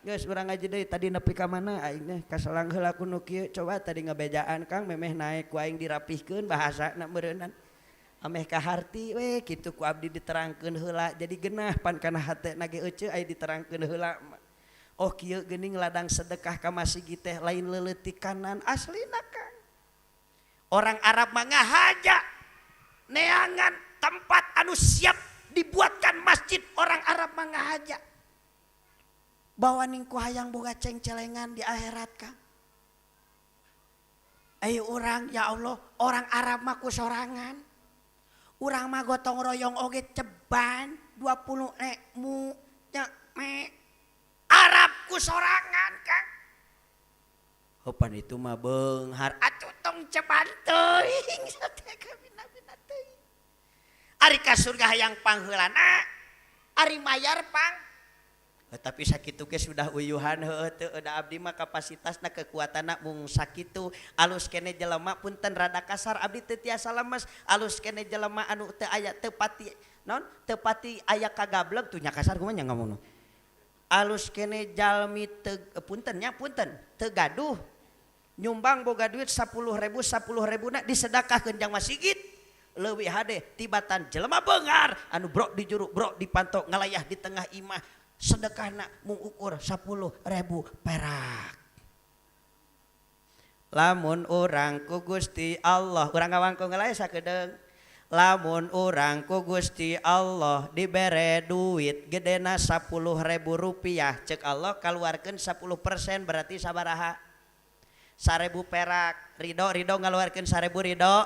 Geus, urang ngaji deui. Tadi nepi ka mana aing teh? Kaselang heula ku nu kieu. Coba tadi ngabejaan, Kang, memeh naek ku aing dirapihkeun bahasana meureunnan ameh kaharti we kitu. Ku abdi diterangkeun heula jadi genah pan kana hatena ge euceu aya diterangkeun heula. Oh, kieu geuning ladang sedekah ka masjid teh, lain leuleutikanan aslina, Kang. Orang Arab mah ngahaja neangan tempat anu siap dibuatkan masjid. Orang Arab mah ngahaja bawa ning ku hayang boga ceng-celengan di akhirat, Kang. Ayo orang, ya Allah, orang Arab mah ku sorangan, urang mah gotong royong oge ceban 20 mu nya me. Arab ku sorangan, Kang. Hopan itu mah beunghar atuh, tong ceban teuing kabina-bina teuing. Ari ka surga hayang pangheulana, ari mayar pang. Tapi sakitu ge sudah uyuhan, heueuh teu? Da abdi mah kapasitasna, kekuatanna mung sakitu. Alus kene jelema, punten rada kasar, abdi teu tiasa lemes. Alus kene jelema anu teu aya, teu pati non, teu pati aya kagableg tuh nya, kasar kumaha nya ngomongna. Alus kene jalmi teu, punten nya, punten, teu gaduh nyumbang boga duit 10.000, 10.000 na disedekahkeun jang masjid, leuwih hade tibatan jelema beunghar anu brok di juru, brok di panto, ngalayah di tengah imah, sedekahna mung ukur 10.000 perak. Lamun urang ku Gusti Allah, urang ngawangkong heula sakedeung, lamun urang ku Gusti Allah dibere duit gedena 10.000 rupiah, cek Allah keluarkan 10%, berarti sabaraha? 1.000 perak. Ridho? Ridho ngaluarkeun 1.000? Ridho?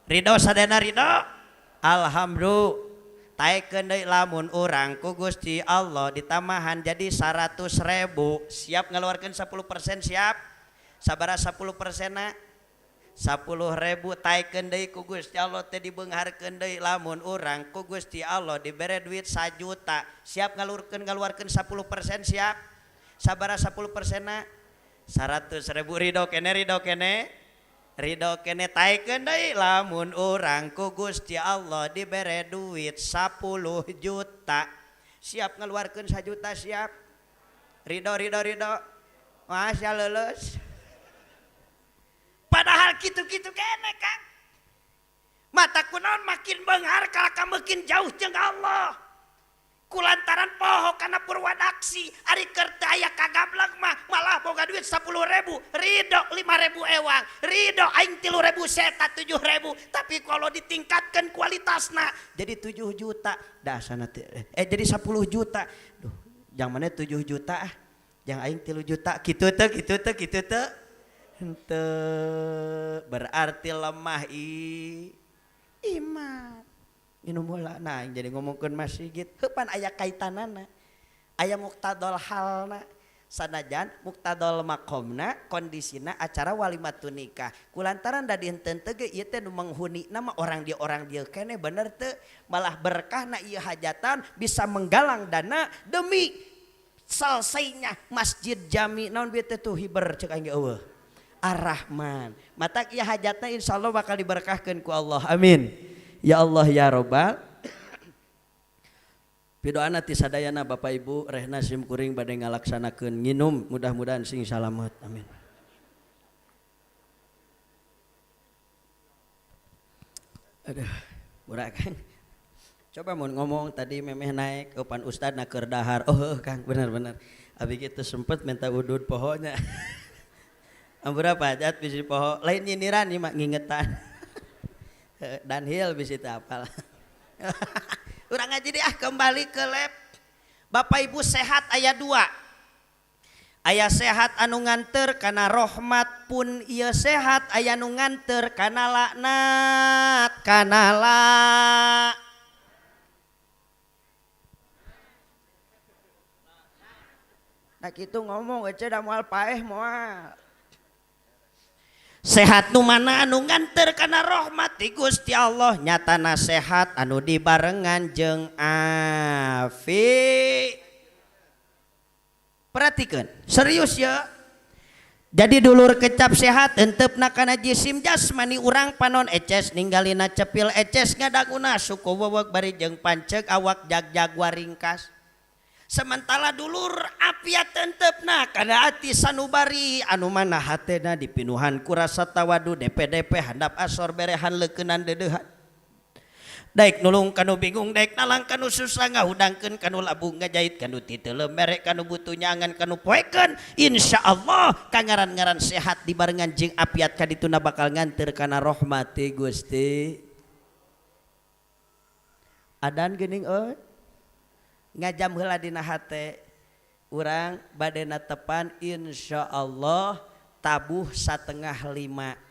Ridho sadayana? Ridho? Alhamdulillah. Taekeun deui, lamun urang ku Gusti Allah ditamahan jadi 100.000, siap ngeluarkan 10%? Siap? Sabaraha 10% na? 10.000. Taekeun deui, ku Gusti Allah teh dibeungharkeun deui, lamun urang ku Gusti Allah dibere duit 1 juta, siap ngaluarkeun 10%? Siap? Sabaraha 10% na? 100.000. Ridho kene? Ridho kene? Ridho kene? Taekeun deui, lamun urang ku Gusti Allah dibere duit 10 juta, siap ngeluarkeun 1 juta? Siap? Ridho? Ridho? Ridho? Masya lulus. Padahal gitu-gitu kene, Kang. Mata kunaon makin beunghar kalaka makin jauh jeung Allah? Kulantaran poho kana purwadaksi. Ari keur teu aya kagableg mah, malah boga duit 10.000 ridho, 5.000 ewang ridho, aing 3.000 seta 7.000. Tapi kalau ditingkatkan kualitasna jadi 7 juta, dah sana jadi 10 juta, duh, jangan mana 7 juta ah. Jang aing 3 juta kitu teh kitu teh kitu teh. Henteu berarti lemah iman. Minum heula nah aing jadi ngomongkeun masjid heuh pan aya kaitanana. Aya muktadol halna. Sanajan muktadol makomna kondisina acara walimatun nikah kulantaran da dinten teh ge ieu teh nu menghuni nama orang dia keneh bener teu malah berkahna ieu hajatan bisa menggalang dana demi selesainya masjid jami naon bieu teh tuh hiber ceuk aing ge eueuh Ar-Rahman matak ieu hajatna insyaallah bakal diberkahkeun ku Allah amin ya Allah ya Robbal. Pidoana ti sadayana Bapak Ibu rehna sim kuring bade ngalaksanakeun nginum mudah-mudahan sing salamet amin. Aduh, burak Kang. Coba mun ngomong tadi memeh naik eupan ustad na keur dahar. Oh heuh Kang, bener-bener. Abi kitu sempet minta udud pohonya. Ampura pajat bisi poho, lain nyindiran ieu mah ngingetan. Danhil bisi teu apal. Urang ngaji deh ah kembali ke lab. Bapak Ibu sehat aya 2. Aya sehat anu nganter kana rahmat pun ieu sehat aya nu nganter kana laknat kana la. Nah kitu ngomong ece da moal paeh moal. Sehat nu mana anu nganter kana rahmat ti Gusti Allah nyatana sehat anu dibarengan jeung afi. Perhatikan serius ya. Jadi dulur kecap sehat enteupna kana jisim jasmani urang panon eces ninggalina cepil eces ngadaguna suku wewek bari jeung panceg awak jag-jag waringkas. Sementara dulur apiat tentepna kana ati sanubari anu mana hatena dipinuhan ku rasa tawadu DPDP handap asor berehan leukeunan deudeuhan. Daek nulung kanu bingung daek nalang kanu susah ngahudangkeun kanu labung ngajait kanu titeuleum mere kanu butuh nyangan kanu poekeun insyaallah kangaran-ngaran sehat dibarengan jeung apiat kadituna bakal nganteur kana rahmati Gusti. Adan geuning euy. Ngajam heula dina hate urang badena tepan insyaallah tabuh 4:30.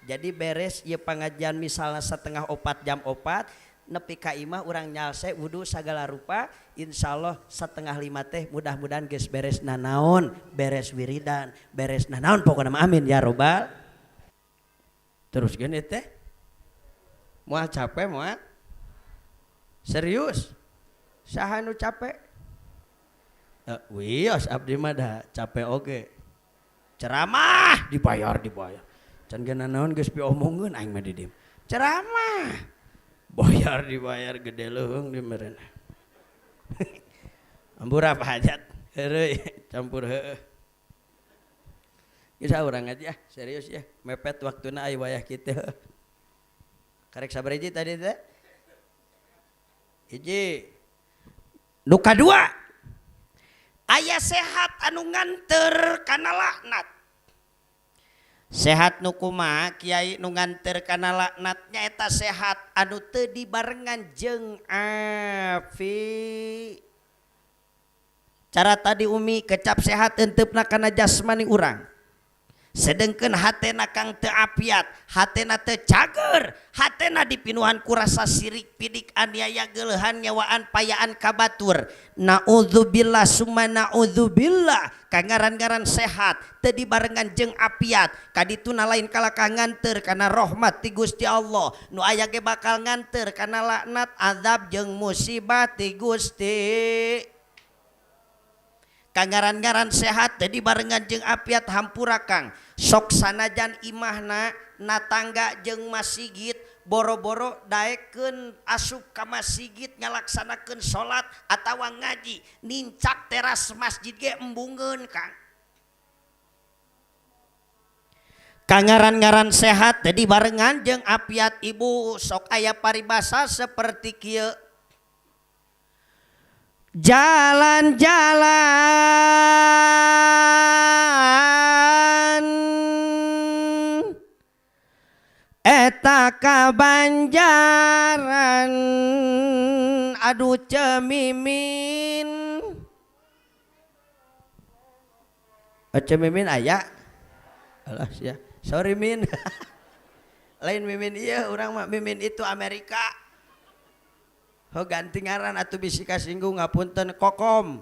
Jadi beres ieu pangajian misalna 3:30 jam 4 nepi ka imah urang nyalse wudu sagala rupa insyaallah 4:30 teh mudah-mudahan geus beres nanaon beres wiridan beres nanaon pokona mah amin ya robbal. Terus gini teh moal capek moal serius saha nu capek? Wios abdi mah dah capek oge. Ceramah dibayar. Can ge nanaon geus piomongeun aing mah di dieu. Ceramah bayar dibayar gede leuheung di meureun. Ampura Pak Hajat. Heureuy campur heueuh. Geus urang aja ah, serius ya. Mepet waktuna aya wayah kitu. Karek sabar hiji tadi teh? Hiji. Nu kadua aya sehat anu nganter kana laknat. Sehat nu kumaha kiai nu nganter kana laknat nyaeta sehat anu teu dibarengan jeung afi. Cara tadi umi kecap sehat enteupna kana jasmani urang. Sedengkeun hatena kang teu apiat, hatena teu cager, hatena dipinuhan ku rasa sirik pidik aniaya geuleuhan nyawaan payaan ka batur. Naudzubillah summa naudzubillah kangaran-ngaran sehat teu dibarengan jeung apiat, kadituna lain kalakah nganteur kana rahmat ti Gusti Allah. Nu aya ge bakal nganteur kana laknat azab jeung musibah ti Gusti. Kangaran-ngaran sehat teu dibarengan jeung apiat hampura Kang. Sok sanajan imahna natangga jeung masigit boro-boro daekeun asup ka masigit ngalaksanakeun salat atawa ngaji nincak teras masjid ge embungeun Kang. Kangaran-ngaran sehat teu dibarengan jeung apiat ibu sok aya paribasa seperti kieu. Jalan-jalan eta ka Banjaran aduh cemimin Oce Mimin aya? Alah sia. Sorry Min. Lain Mimin iya urang mah Mimin itu Amerika. Ho ganti ngaran atuh bisi kasinggung ngapunten Kokom.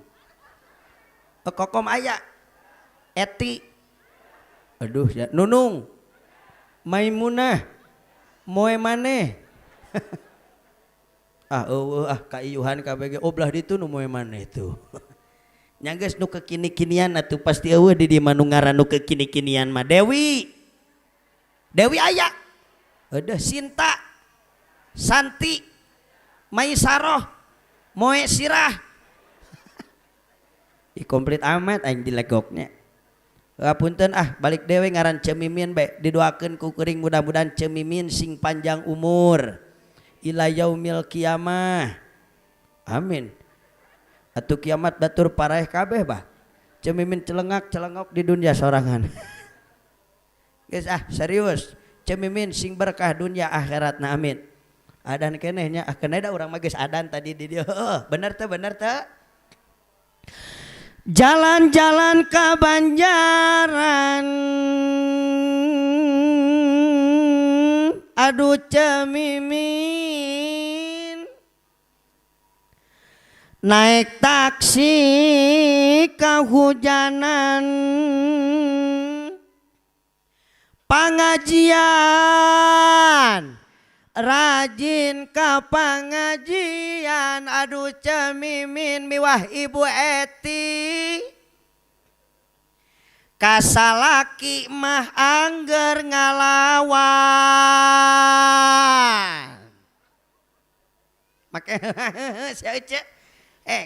Kokom aya. Eti. Aduh ya Nunung. Maimunah. Moe maneh. Ah eueuh ah kaiyuhan kabeh ge oh belah ditu nu moe maneh tuh. Nya geus nu kekini-kinian atuh pasti eueuh di dieu mah nu ngaran nu kekini-kinian mah Dewi. Dewi aya. Eueuh Sinta. Santi. Maisaroh. Moe Sirah. Ih komplit amat aing dilegoknya. Punten ah balik dewe ngaran Cemimin bae didoakeun ku kuring mudah-mudahan Cemimin sing panjang umur ila yaumil kiamah. Amin. Atuh kiamat batur paraeh kabeh bah. Cemimin celengak celengok di dunia sorangan. Geus ah serius. Cemimin sing berkah dunia akhiratna amin. Adan keneh nya ah keneh da urang mah geus adan tadi di dieu. Heuh, bener teu bener teu? Jalan-jalan ke Banjaran, aduh Cemimin, naik taksi kehujanan, pengajian rajin ke pengajian, aduh Cemimin miwah Ibu Eti, kasalaki mah angger ngalawan. Make sia ece.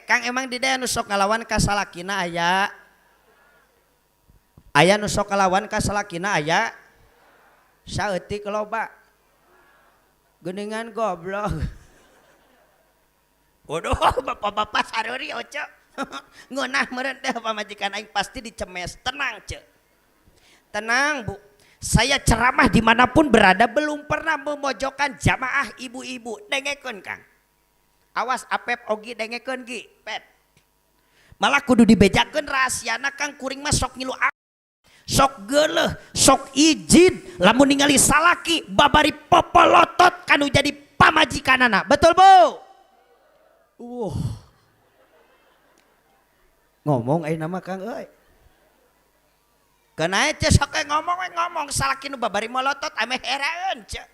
Kang emang di dieu nu sok ngalawan kasalakina aya? Aya nu sok ngalawan kasalakina aya? Saeutik loba. Geningan goblok. Waduh, bapak-bapak saruri oce. Ngeunah meureun teh pamajikan aing pasti dicemes. Tenang, ce. Tenang, Bu. Saya ceramah dimanapun berada belum pernah memojokkan jamaah ibu-ibu. Dengekeun, Kang. Awas Apep Ogi dengekeun gi, Pep. Malah kudu dibejakeun rahasiana Kang, kuring mah sok ngilu sok geuleuh, sok izin lamun ningali salaki babari popolotot kanu jadi pamajikanana. Betul, Bu? Ngomong ayeuna mah Kang euy. Keun ce sok ngomong we ngomong salaki nu babari molotot ameh heraeun ce.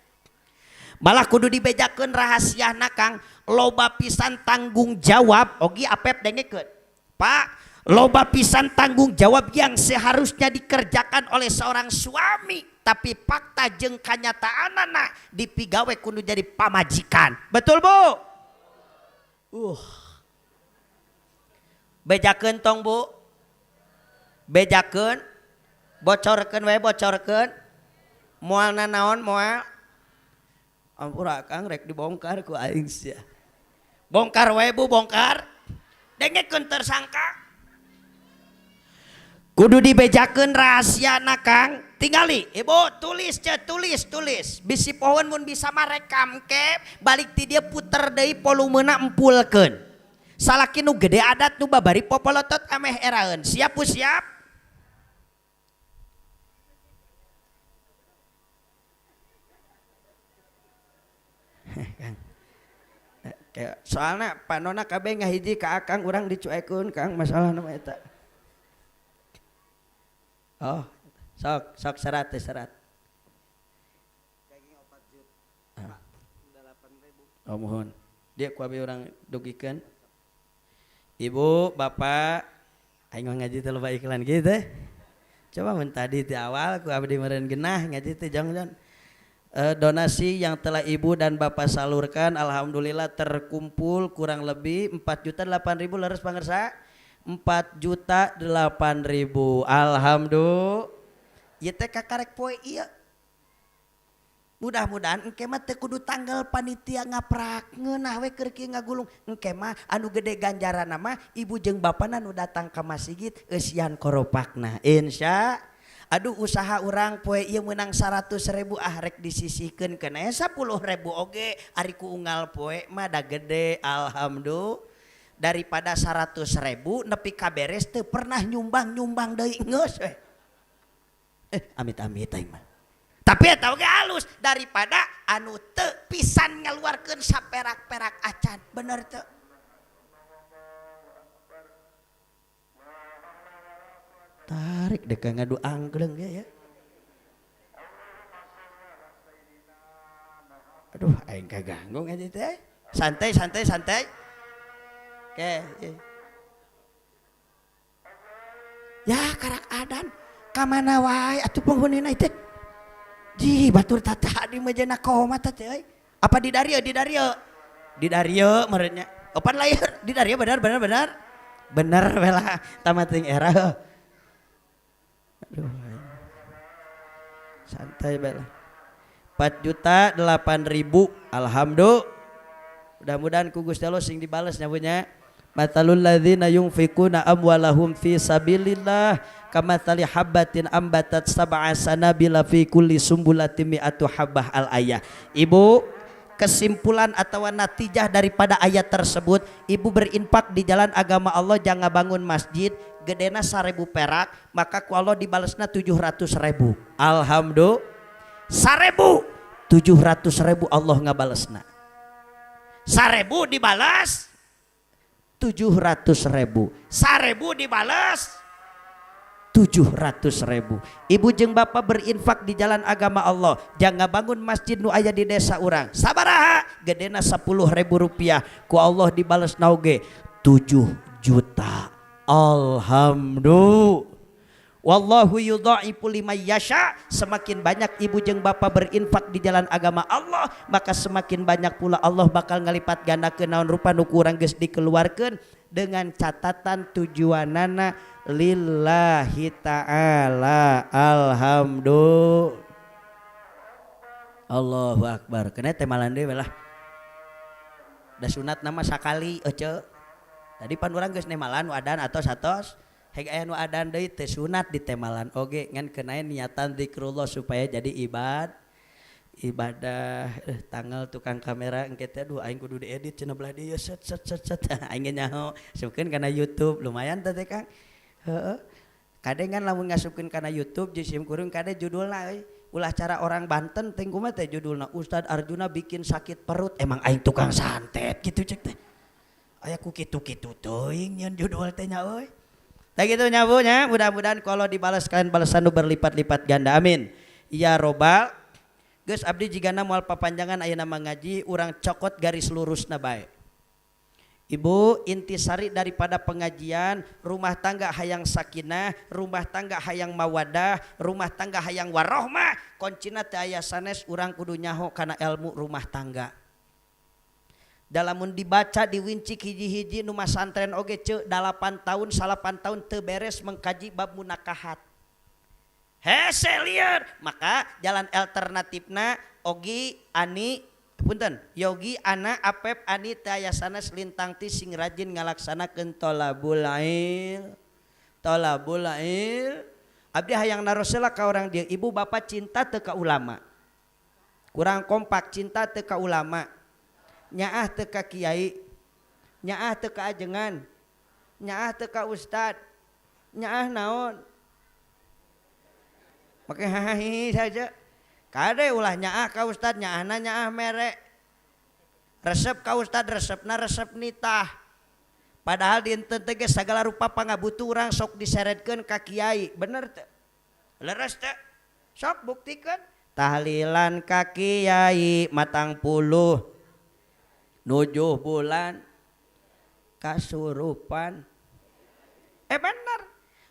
Malah kudu dibejakeun rahasiana Kang, loba pisan tanggung jawab Ogi Apep dengekeun. Pak, loba pisan tanggung jawab yang seharusnya dikerjakan oleh seorang suami, tapi fakta jeung kanyataanana dipigawe kudu jadi pamajikan. Betul, Bu? Bejakeun tong, Bu. Bejakeun, bocorkeun we bocorkeun. Moal nanaon moal. Ampura Kang rek dibongkar ku aing sia. Bongkar we Bu, bongkar. Dengekeun tersangka. Kudu dibejakeun rahasiana Kang. Tingali, Ibu tulis ce, tulis, tulis. Bisi pohon mun bisa marekam ke, balik ti dia puter deui volumena empulkeun. Salaki nu gede adat nu babari popolotot ameh eraeun. Siap Bu, siap? Kang. Kayak soalna panona kabeh ngahiji ka Akang urang dicuekeun Kang masalahna mah eta. Oh, sok sok serat teh serat. Daging 4 juta. 8.000. Oh mohon. Dia ku abi urang dugikeun. Ibu, bapak, aing mah ngaji teh loba iklan kieu teh. Coba mun tadi ti awal ku abdi meureun genah ngaji teh jong-jong. Donasi yang telah ibu dan bapak salurkan alhamdulillah terkumpul kurang lebih 4.008.000 leres pangersa. 4.008.000. Alhamdulillah. Ieu teh kakarek poe ieu. Mudah-mudahan engke mah teu kudu tanggal panitia ngaprak ngeunah we keur kieu ngagulung. Engke mah anu gede ganjaranna mah ibu jeung bapana nu datang ka masjid eusian koropakna. Insya aduh usaha urang poe ieu meunang 100.000 ah rek disisihkeun keneh 10.000 oge ari ku unggal poe mah da gede. Alhamdulillah. Daripada 100.000 nepi ka beres teu pernah nyumbang-nyumbang deui geus we. Amit-amit aing mah. Tapi eta oge halus daripada anu teu pisan ngaluarkeun saperak-perak acan. Bener teu? Tarik dek ngadu angkleng ge ya. Aduh aing kaganggu ngaji teh. Santai santai santai. Oke. Ya karak adan ka mana wae atuh penghunina teh. Ji batur tata di mejana koma teh euy. Apa di dario di dario? Di dario meureunnya. Opan layar di dario benar benar benar. Bener bela tamating era. Aduh. Santai bela. 4.008.000. Alhamdulillah. Mudah-mudahan ku Gusti Allah sing dibales nya punya. Matalul ladzina yunfikuna amwalahum fi sabilillah kamathali habbatin ambatat sab'a sanabila fi kulli sumbulatin mi'atu habbah al ayah. Ibu, kesimpulan atau natijah daripada ayat tersebut, ibu berinfak di jalan agama Allah jangan bangun masjid gedena 1.000 perak, maka ku Allah dibalesna 700.000. Alhamdulillah. 1.000 700.000 Allah ngabalesna. 1.000 dibalas 700.000. 1.000 dibalas 700.000. Ibu jeung bapak berinfak di jalan agama Allah, jangan bangun masjid nu aya di desa urang. Sabaraha gedena 10.000 rupiah, ku Allah dibales nauge 7 juta. Alhamdulillah. Wallahu yudha'ifu liman yasha. Semakin banyak ibu jeung bapak berinfak di jalan agama Allah, maka semakin banyak pula Allah bakal ngalipat gandakeun naon rupa nu kurang geus dikeluarkeun dengan catatan tujuanana lillahi ta'ala. Alhamdulillah. Allahu akbar. Kena teh malan deui lah. Da sunat nama sakali ece. Tadi pan urang geus nemalan adan atos atos. Heg aya nu adan deui teh sunat ditemalan oge ngan kenae niatan zikrullah supaya jadi ibadah. Tanggal tukang kamera engke teh aduh aing kudu diedit cenah belah dieu set set set set aing ge nyaho asupkeun kana YouTube lumayan teh teh Kang. Heeh. Kade ngan lamun ngasupkeun kana YouTube jeung sim kuring kade judulna euy. Ulah cara orang Banten teh kumaha teh judulna Ustad Arjuna bikin sakit perut emang aing tukang santet gitu cek teh. Aya ku kitu-kitu teuing nyeun judul teh nya euy. Tah kitu nya Bu nya, mudah-mudahan kalau dibalas kalian balasan nu berlipat-lipat ganda. Amin. Ya robbal. Geus abdi jigana moal papanjangan ayeuna mah ngaji urang cokot garis lurusna bae. Ibu, intisari daripada pengajian, rumah tangga hayang sakinah, rumah tangga hayang mawadah, rumah tangga hayang warohmah, kuncina teh aya sanes urang kudu nyaho kana ilmu rumah tangga. Dalamun dibaca diwincik hiji-hiji nu masantren oge ceu 8 tahun 8 tahun teu beres mengkaji bab munakahat. Hese lieur, maka jalan alternatifna Ogi Ani punten Yogi Ana Apep Ani teh aya sanes lintang ti sing rajin ngalaksanakeun tolabul il. Tolabul il. Abdi hayang narosela ka orang dieu, ibu bapak cinta teu ka ulama. Kurang kompak cinta teu ka ulama. Nyaah teu ka kiai, nyaah teu ka ajengan, nyaah teu ka ustad, nyaah naon. Make hahahi saja. Kade ulah nyaah ka ustad, nyaahna nyaah mere. Resep ka ustad, resepna resep nitah. Padahal dinten teh geus sagala rupa pangabutuh urang sok diseretkeun ka kiai, bener teu? Leres teu? Sok buktikeun. Tahlilan ka kiai matang puluh 7 bulan kasurupan. Bener.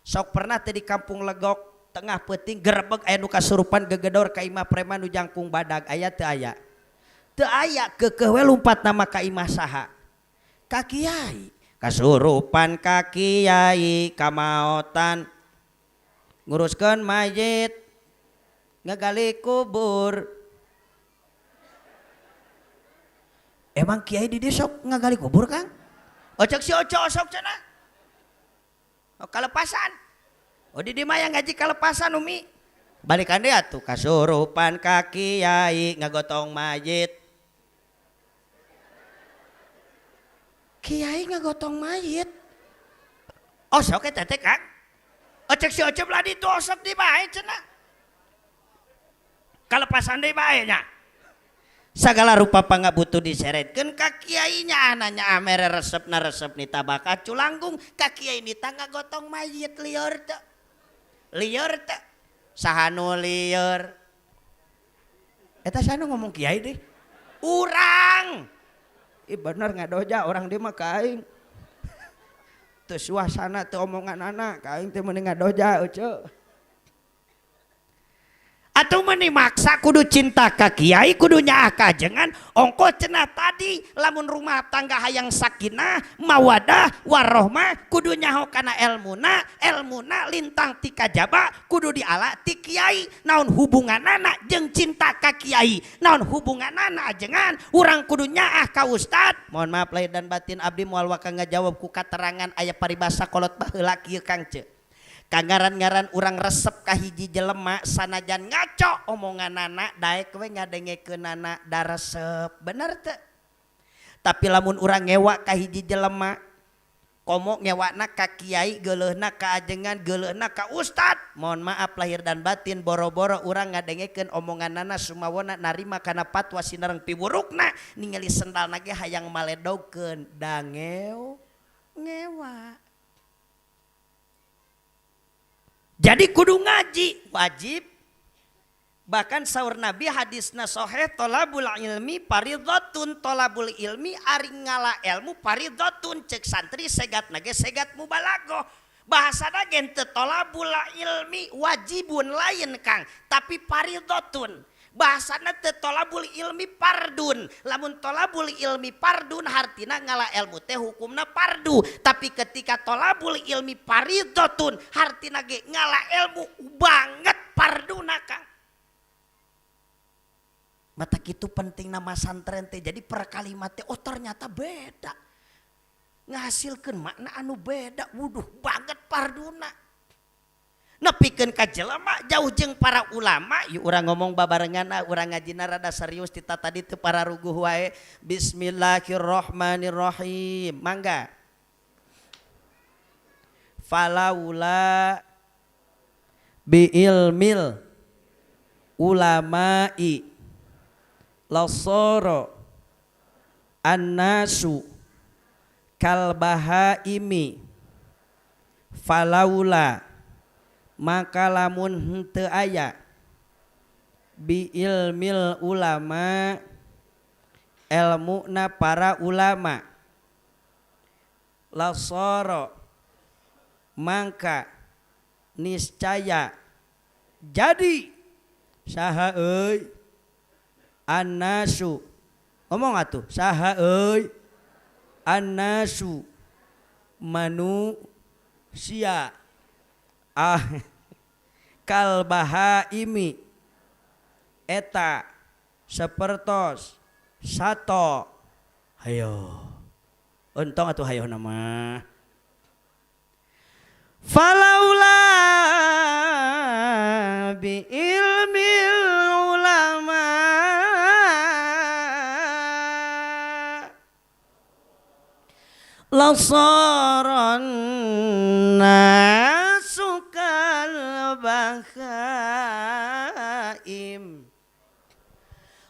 Sok pernah teh di kampung Legok tengah peuting gerebeg aya nu kasurupan gegedor ka imah preman nu jangkung badag aya teu aya? Teu aya keukeuh we lumpat nama ka imah saha? Ka kiai. Kasurupan ka kiai kamaotan nguruskeun mayit ngagali kubur. Emang kiai di dieu sok ngagali kubur Kang? Ocok si Oco sok cenah. Oh kalepasan. Oh di dieu mah yang ngaji kalepasan Umi. Balikan deui atuh kasurupan ka kiai ngagotong mayit. Kiai ngagotong mayit. Osok eta teh Kang. Ocek si Ocep lah ditu osok di bae cenah. Kalepasan deui bae nya. Sagala rupa pangabutuh diseretkeun ka kiai nya ananya amere resepna resep nita bakal culanggung ka kiai nita ngagotong mayit lieur teu. Lieur teu. Saha nu lieur? Eta saha nu ngomong kiai deui? Urang. Ih bener ngadoja orang dia mah ka aing. Teu suasana teu omongan anak ka aing teh mending ngadoja euceu. Atuh meuni maksa kudu cinta ka kiai kudu nyaah ka ajengan ongko cenah tadi lamun rumah tangga hayang sakinah mawadah warohmah kudu nyaho kana elmuna elmuna lintang ti kajaba kudu diala ti kiai naon hubunganana jeung cinta ka kiai naon hubunganana ajengan urang kudu nyaah ka ustad. Mohon maaf lahir dan batin abdi moal waka ngajawab ku katerangan aya paribasa kolot baheula kieu Kang Ceu. Kangaran-ngaran urang resep ka hiji jelema sanajan ngaco omonganana daek we ngadengekeunana da resep bener teu? Tapi lamun urang ngewa ka hiji jelema komo ngewakna ka kiai geuleuhna ka ajengan geuleuhna ka ustad mohon maaf lahir dan batin boro-boro urang ngadengekeun omonganana sumawona narima kana fatwa sinareng piwurukna ningali sendalna ge hayang maledogkeun da ngewa. Jadi kudu ngaji wajib. Bahkan saur Nabi hadisna sahih tolabul ilmi faridhatun tolabul ilmi ari ngala ilmu faridhatun cek santri segat nage segat mubalagoh. Bahasana ge teu tolabul ilmi wajibun lain Kang tapi faridhatun. Bahasana teu tolabul ilmi fardun. Lamun tolabul ilmi fardun hartina ngala ilmu teh hukumna fardu. Tapi ketika tolabul ilmi faridhatun hartina ge ngala ilmu banget farduna Kang. Mata kitu penting nama santren teh. Jadi per kalimat teh oh ternyata beda. Ngahasilkeun makna anu beda. Wuduh banget farduna. Nepikeun ka jelema jauh jeung para ulama yuk urang ngomong babarengan ah urang ngajina rada serius tita tadi teu pararuguh wae. Bismillahirrahmanirrahim. Mangga. Falaula bi ilmil ulama'i lasara annasu kal bahaimi falaula maka lamun henteu aya bi ilmil ulama elmuna para ulama lasara mangka niscaya jadi saha euy annasu ngomong atuh saha euy annasu manusia ah kal bahaimi eta sapertos sato hayo entong atuh hayo nama falaula bi ilmil ulama lasaran nasu kal bahaim.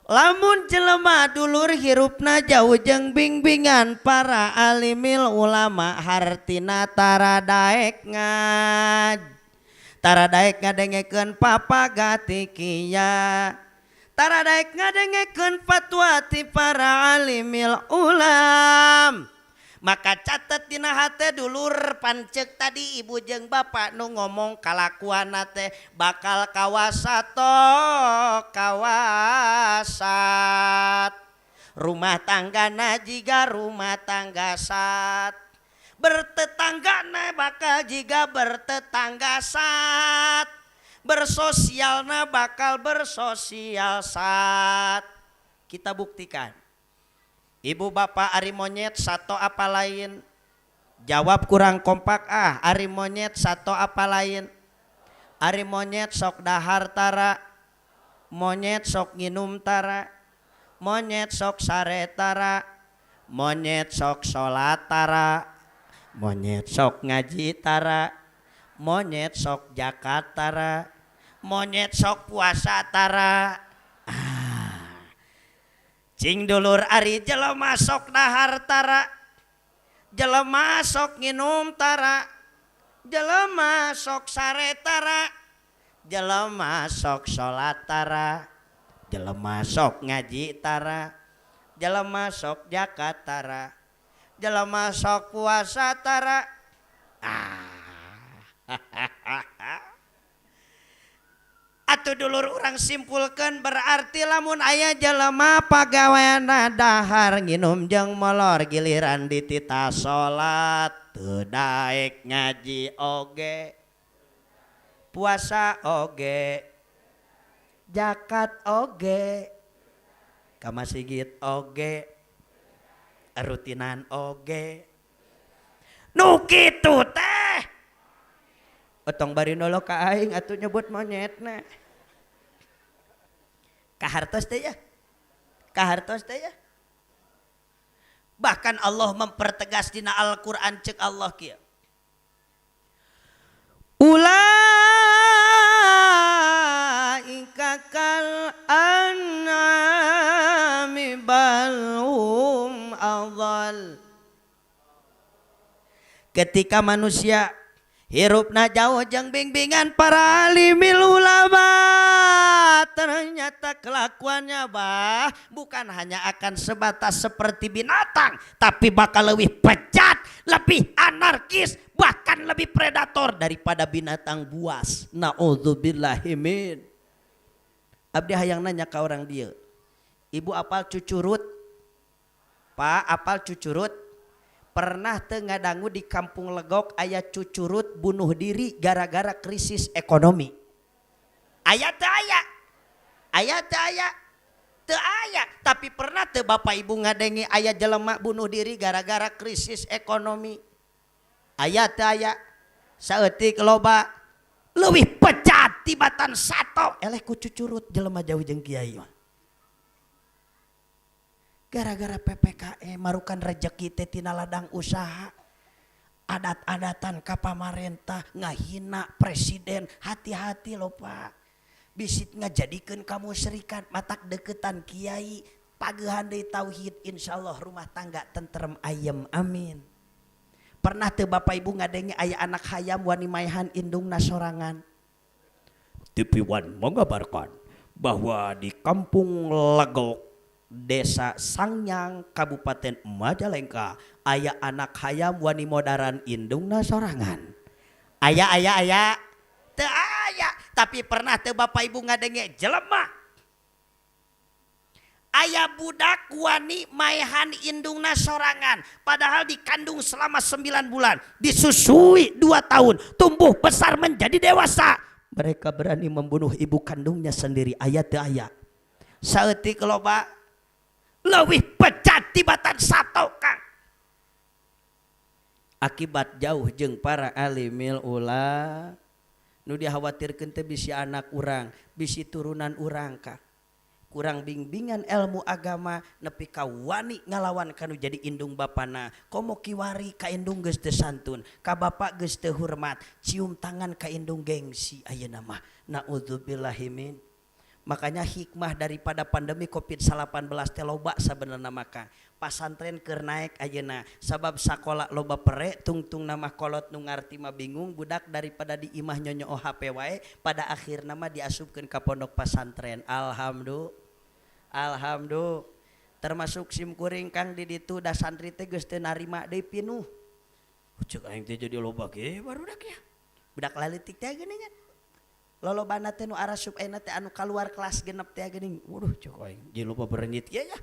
Lamun jelema dulur hirupna jauh jeung bimbingan para alimil ulama hartina tara daek ngaj tara daek ngadengekeun papagati kiya tara daek ngadengekeun fatwa ti para alimil ulam. Maka catet dina hate dulur pancek tadi ibu jeung bapak nu ngomong kalakuanna teh bakal kawasato kawasat. Rumah tanggana jiga rumah tangga sat. Bertetanggana bakal jiga bertetangga sat. Bersosialna bakal bersosial sat. Kita buktikan. Ibu bapak ari monyet sato apa lain? Jawab kurang kompak ah. Ari monyet sato apa lain? Ari monyet sok dahar tara, monyet sok nginum tara, monyet sok sare tara, Monyet sok salat tara, monyet sok ngaji tara, monyet sok jakat tara, monyet sok puasa tara. Ah. Cing dulur, ari jelema sok dahar tara, jelema sok nginum tara, jelema sok sare tara, jelema sok salat tara, jelema sok ngaji tara, jelema sok jakat tara, jelema sok puasa tara. Ah. Atuh dulur, urang simpulkan, berarti lamun aya jelema pagaweana dahar, nginum jeung molor, giliran dititah salat teu daek, ngaji oge, puasa oge, jakat oge, ka masigit oge, rutinan oge, nu kitu teh otong bari nolok ka aing atuh nyebut monyetna. Kahartos teh ya, kahartos teh ya. Bahkan Allah mempertegas dina Al-Qur'an, cek Allah kieu, "Ulaika kal an'ami bal hum adhall." Ketika manusia hirupna jauh jeung bimbingan para alimil ulama, ternyata kelakuannya, bah, bukan hanya akan sebatas seperti binatang, tapi bakal lebih bejat, lebih anarkis, bahkan lebih predator daripada binatang buas. Naudzubillahimin. Abdi hayang nanya ke orang dia, ibu apal cucurut? Pak, apal cucurut? Pernah teu ngadangu di Kampung Legok aya cucurut bunuh diri gara-gara krisis ekonomi? Aya teu? Aya? Aya teu? Aya teu? Aya. Tapi pernah teu Bapak Ibu ngadenge aya jelema bunuh diri gara-gara krisis ekonomi? Aya teu? Aya. Saeutik, loba, leuwih bejat tibatan sato, eleh ku cucurut jelema jauh jeung kiai mah. Gara-gara PPKM, marukan rejeki teh tina ladang usaha, adat-adatan ka pamarentah, ngahina presiden. Hati-hati loh, Pak, bisi ngajadikeun kamu serikat. Matak deketan kiai, pagehan deui tauhid, insyaallah rumah tangga tentrem ayem, amin. Pernah teu Bapak Ibu ngadenge aya anak hayam wani maehan indungna sorangan? TV One mengabarkan bahwa di Kampung Legok, Desa Sangyang, Kabupaten Majalengka, aya anak hayam wani modaran indungna sorangan. Aya, aya, aya teu? Aya. Tapi pernah teu Bapak Ibu ngadenge jelema, aya budak wani maehan indungna sorangan, padahal dikandung selama 9 bulan, disusui 2 tahun, tumbuh besar menjadi dewasa, mereka berani membunuh ibu kandungnya sendiri? Aya teu? Aya. Saeutik, loba, leuwih bejat tibatan sato, Kang, akibat jauh jeung para alimil ula. Nu dikhawatirkeun teh bisi anak urang, bisi turunan urang, Kang, kurang bimbingan ilmu agama nepi ka wani ngalawan kanu jadi indung bapana. Komo kiwari ka indung geus teu santun, ka bapak geus teu hormat, cium tangan ka indung gengsi ayeuna mah. Naudzubillahi min. Makanya hikmah daripada pandemi Covid-19 teh loba sabenerna. Maka pasantren keur naek ayeuna, sabab sakola loba pere tungtung nama kolot nu ngarti mah bingung. Budak daripada di imah nyonyo HP wae, pada akhirna mah diasupkeun ka pondok pasantren. Alhamdulillah, alhamdulillah. Termasuk sim kuring, Kang, di ditu da santri teh geus teu narima deui, pinuh. Cek aing teh jadi loba ge barudak ya, budak laletik teh geuningan. Lolobana teh nu arasup ayeuna teh anu kaluar kelas 6 teh geuning. Waduh, cek aing jadi loba berenyit ieu ya.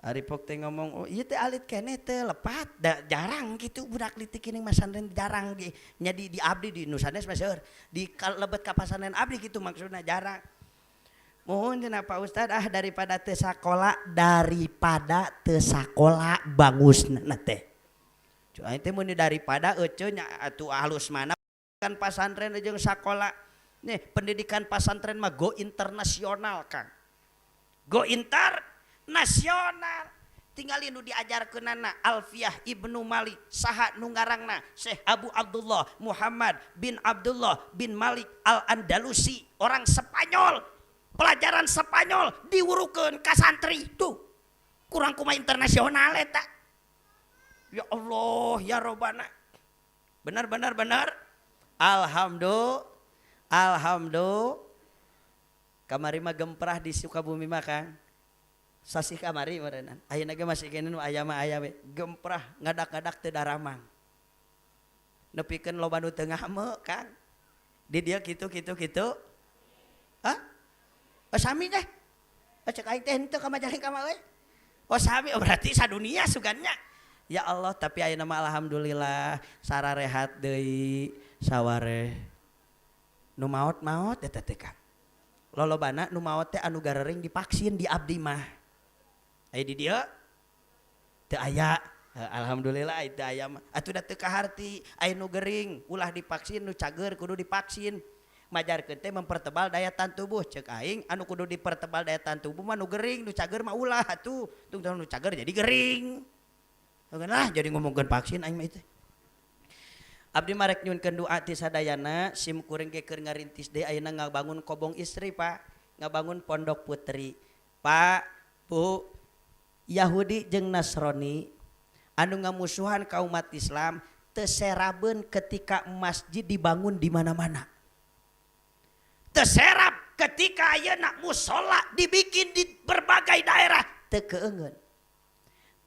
Ari pok teh ngomong, "Oh, ieu teh alit keneh teh lepat da." Jarang gitu budak leutik ini masantren, jarang di nya di abdi, di nu sanes mah seueur, di lebet ka pasantren abdi gitu maksudna jarang. "Mohon," cenah, "Pak Ustad." Ah, daripada teu sakola, daripada teu sakola bangusna teh. Cek aing teh mun daripada eceu nya atuh halus mana kan pasantren jeung sakola. Nih, pendidikan pasantren mah go internasional, Kang, go internasional. Tinggalin nu diajarkeunana Alfiyah Ibnu Malik, saha nu ngarangna? Syekh Abu Abdullah Muhammad bin Abdullah bin Malik Al-Andalusi, orang Spanyol. Pelajaran Spanyol diwurukeun ka santri tuh. Kurang kumaha internasional eta. Ya Allah ya Robbana. Benar benar benar. Alhamdulillah. Alhamdulillah. Kamari mah gemprah di Sukabumi mah Kang. Sasih kamari meureunan. Ayeuna ge masih keneh nu aya mah aya we. Gemprah ngadak-ngadak teu daramang. Nepikeun loba nu teu ngame Kang. Di dieu kitu kitu kitu. Hah? Oh sami teh. Oh cek aing teh henteu ka Majalengka mah euy. Oh sami, oh berarti sadunia sugannya. Ya Allah, tapi ayeuna mah alhamdulillah sararehat deui saware. Nu maot-maot eta teh Kang. Lolobana nu maot teh anu garering divaksin di abdi mah. Aya di dieu teu aya. Alhamdulillah teu aya mah. Atuh da teu kaharti, aya nu gering ulah divaksin, nu cager kudu divaksin. Majarkeun teh mempertebal daya tahan tubuh. Cek aing anu kudu dipertebal daya tahan tubuh mah nu gering, nu cager mah ulah atuh. Tung nu cager jadi gering. Lah jadi ngomongkeun vaksin aing mah itu. Abdi marek nyunkeun doa ti sadayana, sim kuring ge keur ngarintis deui ayeuna ngabangun kobong istri, Pak. Ngabangun pondok putri. Pak, Bu, Yahudi jeung Nasrani anu ngamusuhan ka umat Islam teu serabeun ketika masjid dibangun di mana-mana. Teu serap ketika ayeuna musola dibikin di berbagai daerah teu keungeun.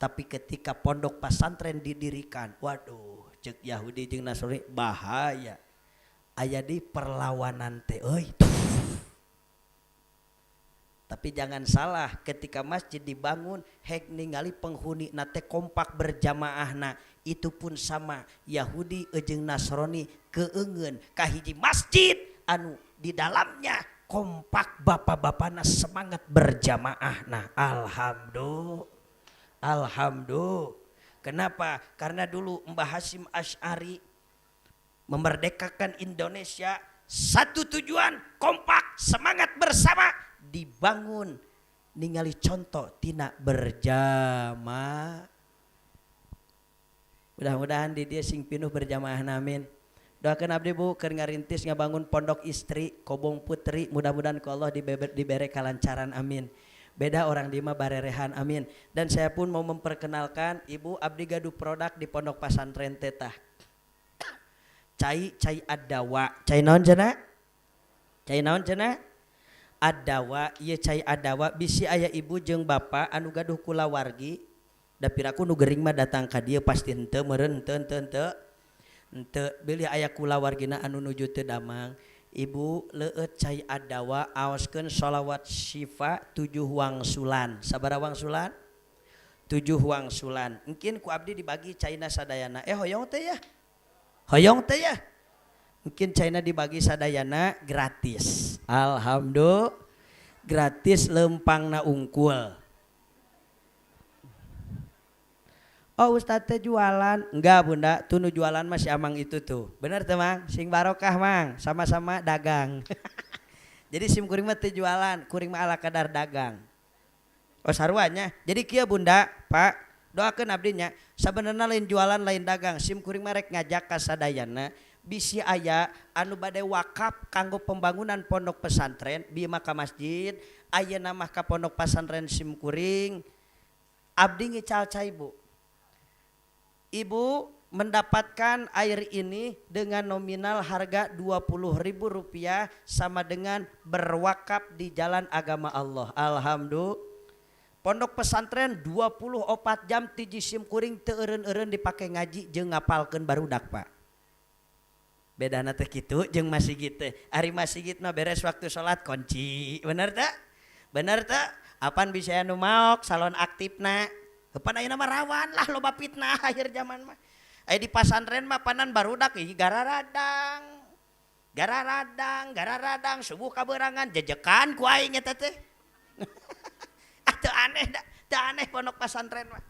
Tapi ketika pondok pesantren didirikan, waduh, cek Yahudi jeung Nasrani bahaya. Aya di perlawanan teh euy. Tapi jangan salah, ketika masjid dibangun hek ningali penghuni nate kompak berjamaahna, itu pun sama Yahudi jeung Nasrani keungeun kahiji masjid anu di dalamnya kompak bapak-bapana semangat berjamaah. Nah, alhamdulillah. Alhamdulillah. Kenapa? Karena dulu Mbah Hasyim Asy'ari memerdekakan Indonesia, satu tujuan, kompak, semangat bersama, dibangun ningali contoh tina berjamaah. Mudah-mudahan di dia sing pinuh berjamaah, amin. Doakan abdi Bu keur ngarintis ngabangun pondok istri kobong putri, mudah-mudahan ku Allah dibere kalancaran, amin. Beda orang di mah barerehan, amin. Dan saya pun mau memperkenalkan Ibu, abdi gaduh produk di pondok pesantren tetah. Cai cai adawa, cai naon cenah? Cai naon cenah? Adawa, ieu cai adawa bisi aya ibu jeung bapak anu gaduh kulawargi. Da piraku nu gering mah datang ka dieu pasti henteu meureun, henteu henteu henteu. Henteu bilih aya kulawargina anu nuju teu damang. Ibu leueut cai adawa, aoskeun sholawat syifa 7 wangsulan. Sabaraha wangsulan? 7 wangsulan. Mungkin ku abdi dibagi caina sadayana. Hoyong teh ya? Hoyong teh ya? Mungkin caina dibagi sadayana gratis. Alhamdulillah. Gratis lempangna ungkul. Oh ustadz teh jualan. Enggak bunda, tuh nu jualan masih amang itu tuh. Bener tuh mang, sing barokah mang, sama-sama dagang. Jadi sim kuring mah teu jualan, kuring mah ala kadar dagang. Oh saruanya. Jadi kieu bunda, pak, doakeun abdinya. Sabenerna lain jualan lain dagang, sim kuring mah rek ngajak ka sadayana bisi aya anu bade wakaf kanggo pembangunan pondok pesantren, bieu mah ka masjid, ayeuna mah ka pondok pesantren sim kuring. Abdi ngical cai bu. Ibu mendapatkan air ini dengan nominal harga Rp20.000 sama dengan berwakaf di jalan agama Allah. Alhamdulillah. Pondok pesantren 24 jam ti jisim kuring teu eureun-eureun dipake ngaji jeung ngapalkeun barudak Pak. Bedana teh kitu jeung masjid teh. Ari masjid mah beres waktu salat kunci. Bener teh? Bener teh? Apan bisa anu maok salon aktifna. Pan ayeuna mah rawan lah loba fitnah akhir zaman mah. Aya di pasantren mah panan barudak ieu gararadang. Gararadang, gararadang subuh kaberangan jejekan ku aing eta teh. Ah teu aneh da, teu aneh pondok pasantren mah.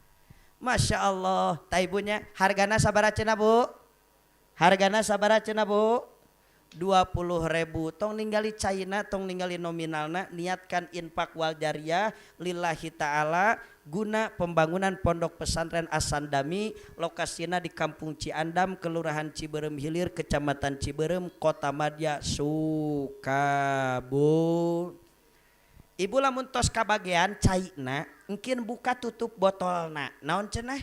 Masya Allah, tah ibunya hargana sabaraha cenah Bu? Hargana sabaraha cenah Bu? 20.000 tong ninggali caina, tong ninggali nominalna, niatkan infak wal jariyah lillahi ta'ala guna pembangunan pondok pesantren Asandami, lokasina di Kampung Ciandam, Kelurahan Ciberem Hilir, Kecamatan Ciberem, Kota Madya, Sukabumi. Ibu lamun tos kabagean caina, engkin buka tutup botolna. Naon cenah?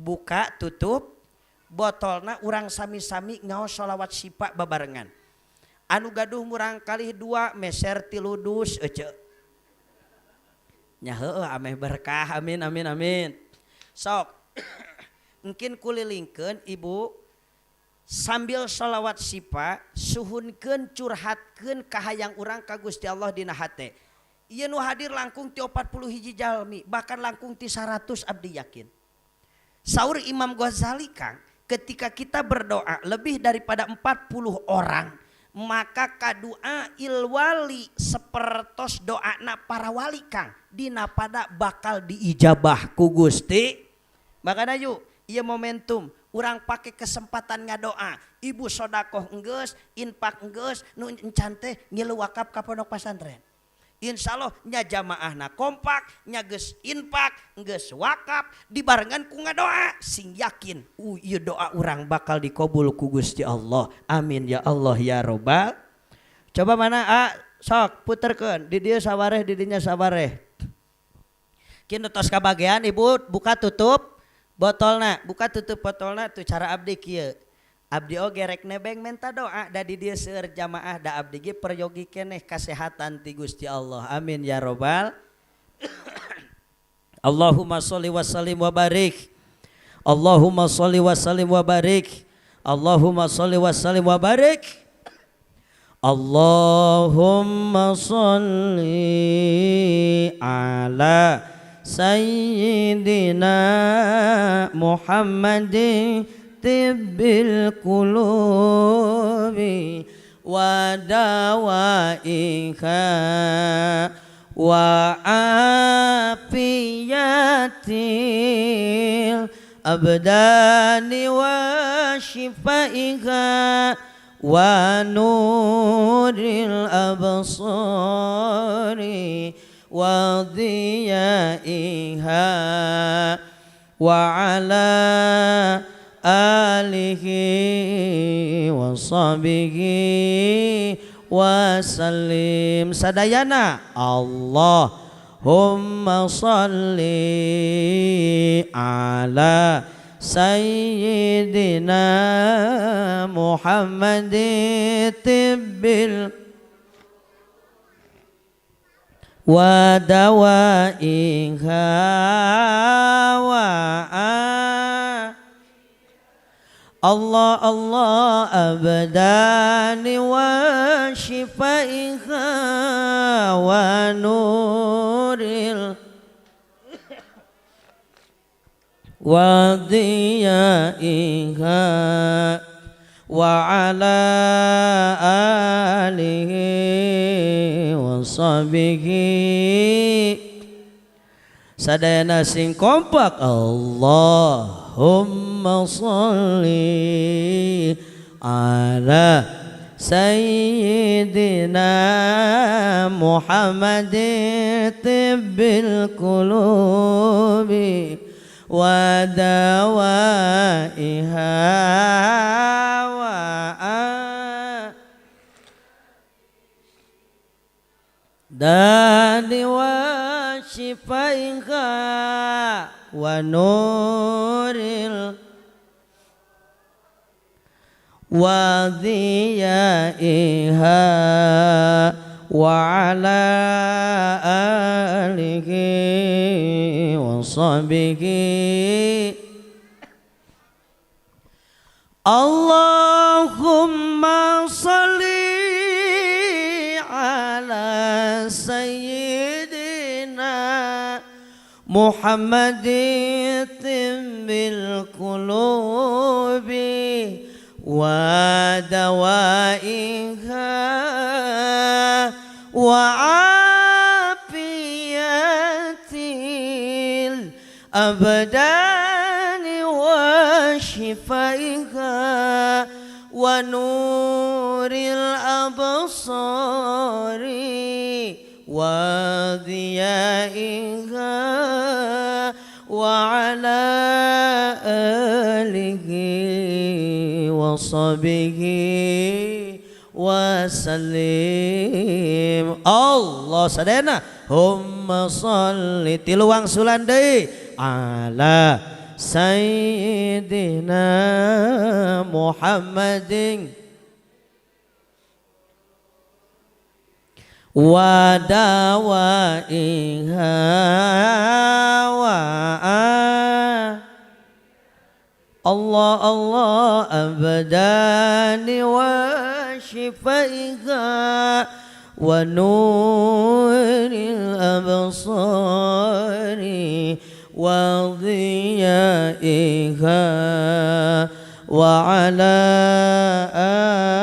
Buka tutup botolna, urang sami-sami ngaos sholawat syifa babarengan. Anu gaduh murang kalih 2 meser 3 dus ece. Nya heueuh ameh berkah, amin amin amin. Sok engkin kulilingkeun ibu sambil sholawat syifa, suhunkeun curhatkeun kahayang urang ka Gusti Allah dina hate. Ieu nu hadir langkung ti 40 hiji jalmi, bahkan langkung ti 100 abdi yakin. Saur Imam Ghazali Kang, ketika kita berdoa lebih daripada 40 orang, maka kadua ilwali sepertos doana para wali Kang, dina pada bakal diijabah ku Gusti. Makana yuk, ieu momentum urang pake kesempatan ngadoa. Ibu sodakoh enggeus, infak enggeus, nu encan teh ngilu wakaf ka pondok pesantren. Insya Allah nya jamaahna kompak, nya geus infak, geus wakaf, dibarengan ku ngadoa, sing yakin ieu doa urang bakal dikabul ku Gusti Allah. Amin ya Allah ya robbal. Coba mana a sok puterkeun di dieu sawareh, di dinya sawareh. Kin tos kabagean ibu buka tutup botolna, buka tutup botolna tuh cara abdi kieu. Abdi oge rek nebeng menta doa da di dieu seueur jamaah, da abdi ge peryogi keneh kasehatan ti Gusti Allah. Amin ya robbal. Allahumma sholli wa sallim wa barik. Allahumma sholli wa sallim wa barik. Allahumma sholli wa sallim wa barik. Allahumma sholli ala sayyidina Muhammadin tibbil qulubi wa dawaiha wa afiyatil abdani wa shifaiha wa nuril absari wa dhiyaiha wa ala alihi wa sahbihi wa sallim. Sadayana Allahumma salli ala sayyidina Muhammadin tibbil wa dawaiha wa Allah Allah abdani wa shifaiha wa nuril wa dhiyaiha wa ala alihi wa sahbihi. Sadayana sing kompak Allahumma sholli ala sayyidina Muhammadin tibbil qulubi wa dawaiha wa dani wa shifaiha wa nuril wa dhiyaiha wa ala alihi wa sahbihi. Allahumma salli ala sayyidina Muhammadin tibbil qulubi wa dawaiha wa afiyatil abdani wa shifaiha wa nuril nuril absari wa dhiyaiha wa ala alihi wa sahbihi wa sallim. Allah sadayana humma sholli tilu wangsulan deui ala sayyidina Muhammadin wa dawaiha wa Allah Allah abdani wa shifaiha wa nuril absari wa dhiyaiha wa ala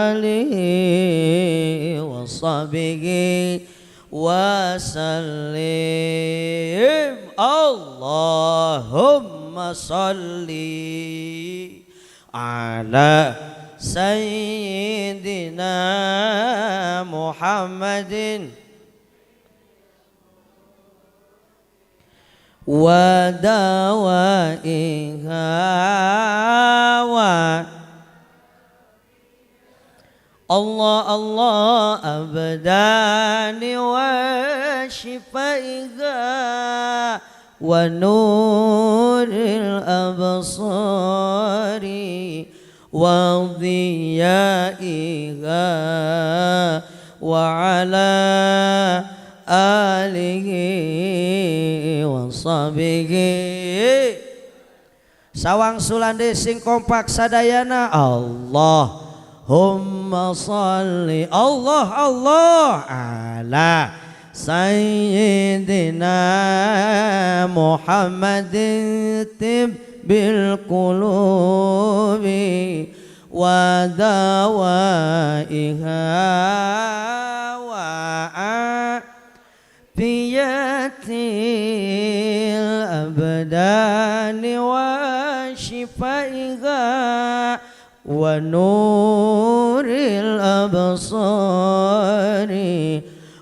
alihi wa sahbihi wa sallim. Allahumma salli ala sayyidina Muhammadin wa dawaiha wa Allah Allah abdani wa shifaiha wa nuril absari wa dhiyaiha wa ala alihi wa sahbihi. Sawang sulande sing kompak sadayana. Allahumma sholli Allah Allah ala sayyidina Muhammadin tibbil qulubi wa dawaiha wa afiyatil abdani wa shifaiha wa nuril absari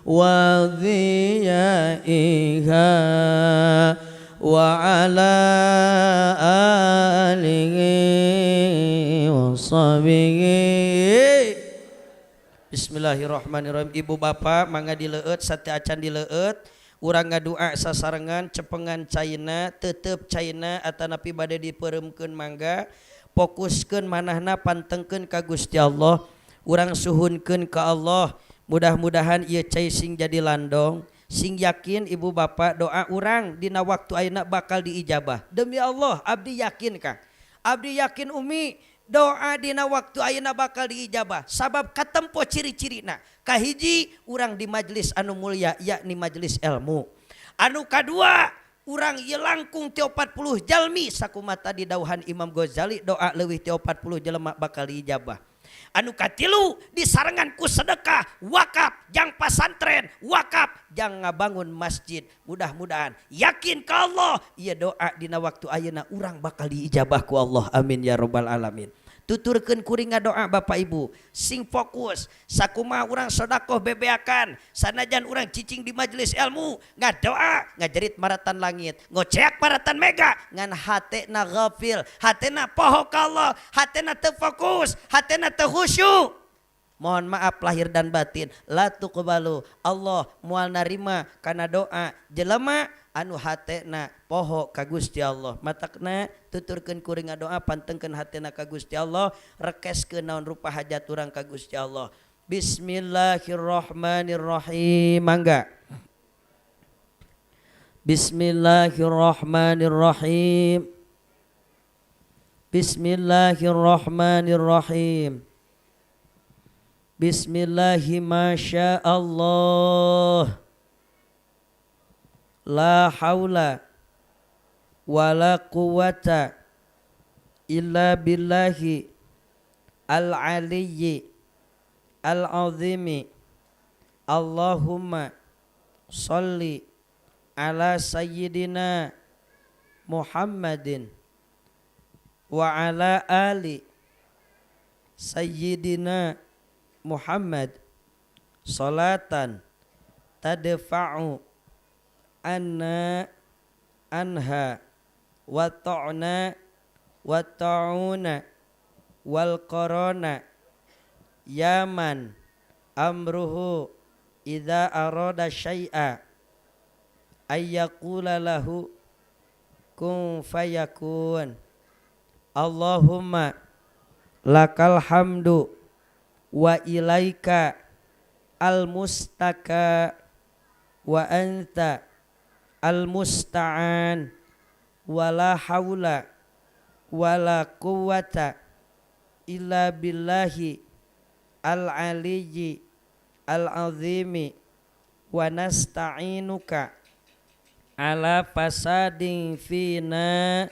wa dhiyaiha wa ala alihi wa sahbihi. Bismillahirrahmanirrahim. Ibu bapak mangga dileueut sate acan dileueut, urang ngadua sasarengan cepengan caina tetep caina atanapi bade dipeuremkeun mangga fokuskeun manahna pantengkeun ka Gusti Allah, urang suhunkeun ka Allah. Mudah-mudahan ieu cai sing jadi landong, sing yakin ibu bapak doa urang dina waktu ayeuna bakal diijabah. Demi Allah abdi yakin Kang, abdi yakin Umi, doa dina waktu ayeuna bakal diijabah. Sabab katempo ciri-cirina. Kahiji urang di majelis anu mulia yakni majelis ilmu. Anu kadua urang ieu langkung ti 40 jalmi sakumata di dauhan Imam Ghazali doa leuwih ti 40 jelema bakal diijabah. Anu katilu disarengan ku sedekah, wakaf jang pasantren, wakaf jang ngabangun masjid. Mudah-mudahan yakin ka Allah ieu doa dina waktu ayeuna urang bakal diijabah ku Allah. Amin ya rabbal alamin. Tuturkeun kuring ngadoa Bapak Ibu sing fokus sakumaha urang sedekah bebeakan sanajan urang cicing di majelis ilmu ngadoa ngajerit maratan langit ngoceak maratan mega ngan hatena ghafil, hatena poho ka Allah, hatena teu fokus, hatena teu khusyuk. Mohon maaf lahir dan batin, la tuqbalu, Allah moal narima kana doa jelema anu hatena poho ka Gusti Allah. Matakna tuturkeun kuring ngadoa pantengkeun hatena ka Gusti Allah, rekeskeun naon rupa hajat urang ka Gusti Allah. Bismillahirrahmanirrahim. Mangga. Bismillahirrahmanirrahim. Bismillahirrahmanirrahim. Bismillahi masya Allah. La haula wala quwata illa billahi al-aliyyi al-azimi. Allahumma salli ala sayyidina Muhammadin wa ala ali sayyidina Muhammad salatan tadfa'u anna anha wa ta'na wa ta'una wal qarana yaman amruhu idza arada syai'a ayyaqula lahu kun fayakun. Allahumma lakal hamdu wa ilaika al-mustaka wa anta al-musta'an wala haula wala quwwata illa billahi al-aliyyi al-azimi wa nasta'inuka ala fasadin fina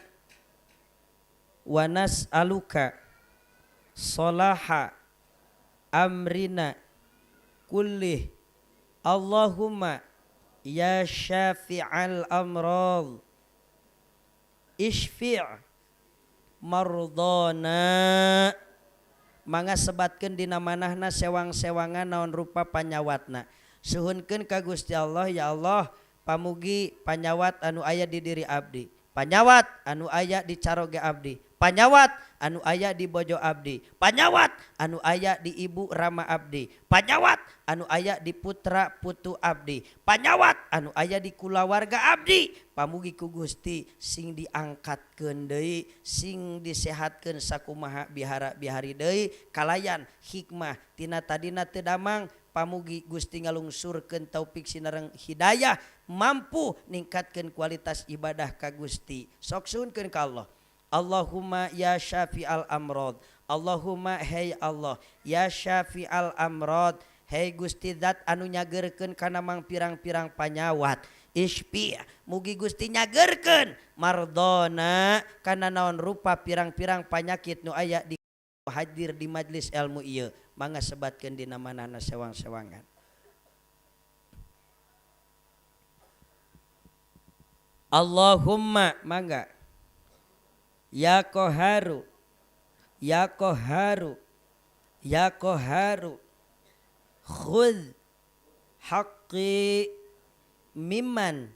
wa nas'aluka salaha amrina kullih. Allahumma ya syafi'al amrad isfi' mardana. Mangga sebatkeun dina manahna sewang-sewangan naon rupa panyawatna. Suhunkeun ka Gusti Allah, ya Allah pamugi panyawat anu aya di diri abdi, panyawat anu aya di caroge abdi, panyawat anu aya di bojo abdi, panyawat anu aya di ibu rama abdi, panyawat anu aya di putra putu abdi, panyawat anu aya di kulawarga abdi, pamugi ku Gusti sing diangkatkeun deui, sing disehatkeun sakumaha bihara-bihari deui kalayan hikmah tina tadina teu damang. Pamugi Gusti ngalungsurkeun taufik sinareng hidayah mampu ningkatkeun kualitas ibadah ka Gusti. Sok suhunkeun ka Allah. Allahumma ya syafi'al amrad. Allahumma hey Allah ya syafi'al amrad. Hey Gusti zat anu nyageurkeun kana mang pirang-pirang panyawat. Ispi mugi Gusti nyageurkeun mardona kana naon rupa pirang-pirang panyakit nu aya di hadir di majlis ilmu ieu. Mangga sebatkeun dina manana sewang-sewangan. Allahumma mangga ya qaharu ya qaharu ya qaharu khudh haqqi mimman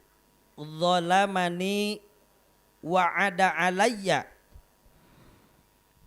zalamani wa ada alayya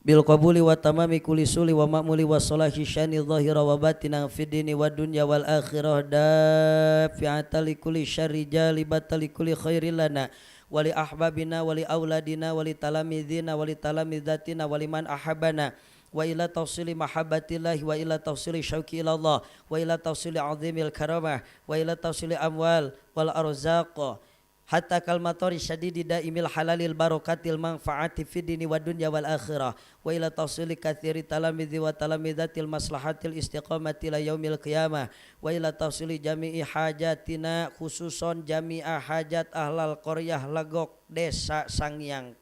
bil qabuli wa tamami kulli suli wa ma'muli wa salahi syani zahira wa batina fid dini wa dunya wal akhirah dafi'ata li kulli syarri jalibata li kulli khairin lana wa li ahbabina wa li auladina wa li talamizina wa li talamizatina wa liman ahabbana wa ila tawsili mahabbatillahi wa ila tawsili syauqi ila Allah wa ila tawsili azimil karamah wa ila tawsili amwal wal arzaq hatta kalmatori syadidi daimil halalil barakatil manfaati fid dini wa dunya wal akhirah wa ila tawsili katsiri talamizi wa talamizatil maslahatil istiqamati la yaumil qiyamah wa ila tawsili jami'i hajatina khususon jami'a hajat ahlal qaryah Legok Desa Sangiang.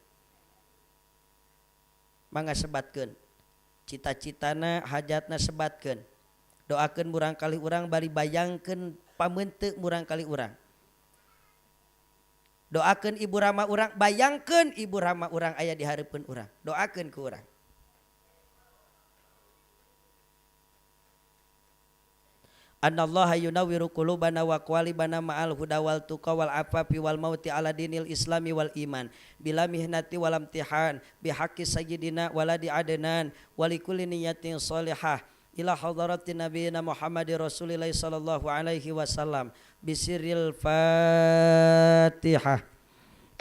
Mangga sebatkeun cita-citana hajatna sebatkeun, doakeun murang kali urang bari bayangkeun pameunteu murang kali urang, doakeun ibu rama urang, bayangkeun ibu rama urang aya di hareupeun urang, doakeun ku urang. Annallaha yunawwiru qulubana wa qawalibana ma'al huda wal tuqa wal afafi wal mauti ala dinil islami wal iman bila mihnati wal imtihan bihaqqi sayyidina waladi adnan wa likulli niyatin sholihah ila hadrati nabiyina Muhammadir Rasulillahi sallallahu alaihi wasallam bisirril Fatihah.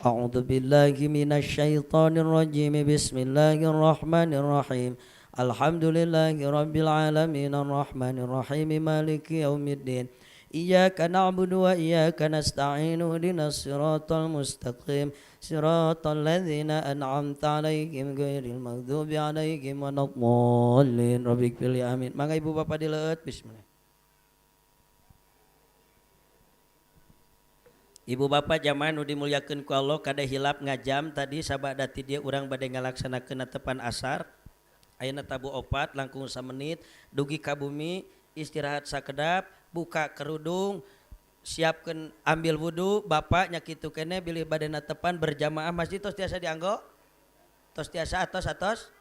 A'udzu billahi minasyaitonir rajim. Bismillahirrahmanirrahim. Alhamdulillahi rabbil alamin arrahmanir rahim maliki yaumiddin. Iyyaka na'budu wa iyyaka nasta'in ihdinas siratal mustaqim siratal ladzina an'amta 'alaihim ghairil maghdubi 'alaihim waladdallin. Rabbighfir li amin. Mangga ibu bapak dileueut bismillah. Ibu bapak jamaah nu dimuliakeun ku Allah kada hilap ngajam tadi sabada ti dieu urang bade ngalaksanakeun tepan asar. Ayeuna tabu opat langkung samenit dugi ka bumi istirahat sakedap buka kerudung siapkeun ambil wudu bapak nya kitu keneh bilih bade tepan berjamaah masjid tos tiasa dianggo tos tiasa atos atos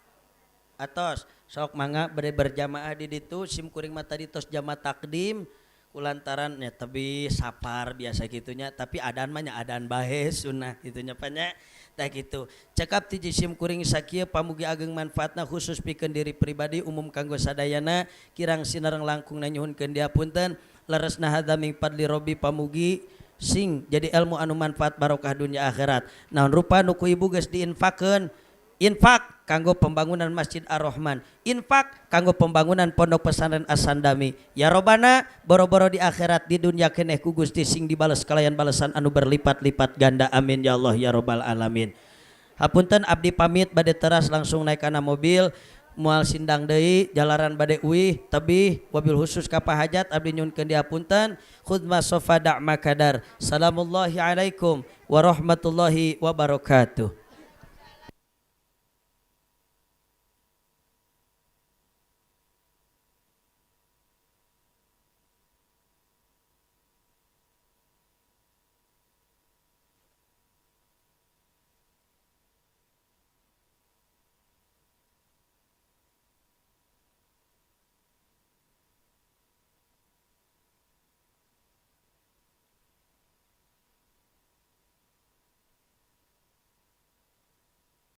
Atos sok mangga bade berjamaah di ditu. Sim kuring mah tadi tos jama takdim kulantaran nya tebih sapar biasa gitunya, tapi adan mah nya adan bae sunnah gitunya nya. Tah gitu, cekap ti sim kuring sakieu, pamugi ageng manfaatna khusus pikeun diri pribadi, umum kanggo sadayana. Kirang sinareng langkung nyuhunkeun dihapunten. Leresna hadza min fadli robbi, pamugi sing jadi ilmu anu manfaat barokah dunia akhirat. Naon rupa nu ku ibu geus diinfakeun, infak kanggo pembangunan Masjid Ar-Rahman, infak kanggo pembangunan Pondok Pesantren As-Sandami, ya Robana, boro-boro di akhirat, di dunia keneh ku Gusti sing dibales kalayan balesan anu berlipat-lipat ganda. Amin ya Allah ya Robbal alamin. Hapunten, abdi pamit bade teras langsung naik kana mobil, moal sindang deui jalaran bade uih tebih. Wabil khusus ka Pak Hajat abdi nyuhunkeun dihapunten. Khudz ma sofa da' ma kadar. Salamullahi alaikum warahmatullahi wabarakatuh.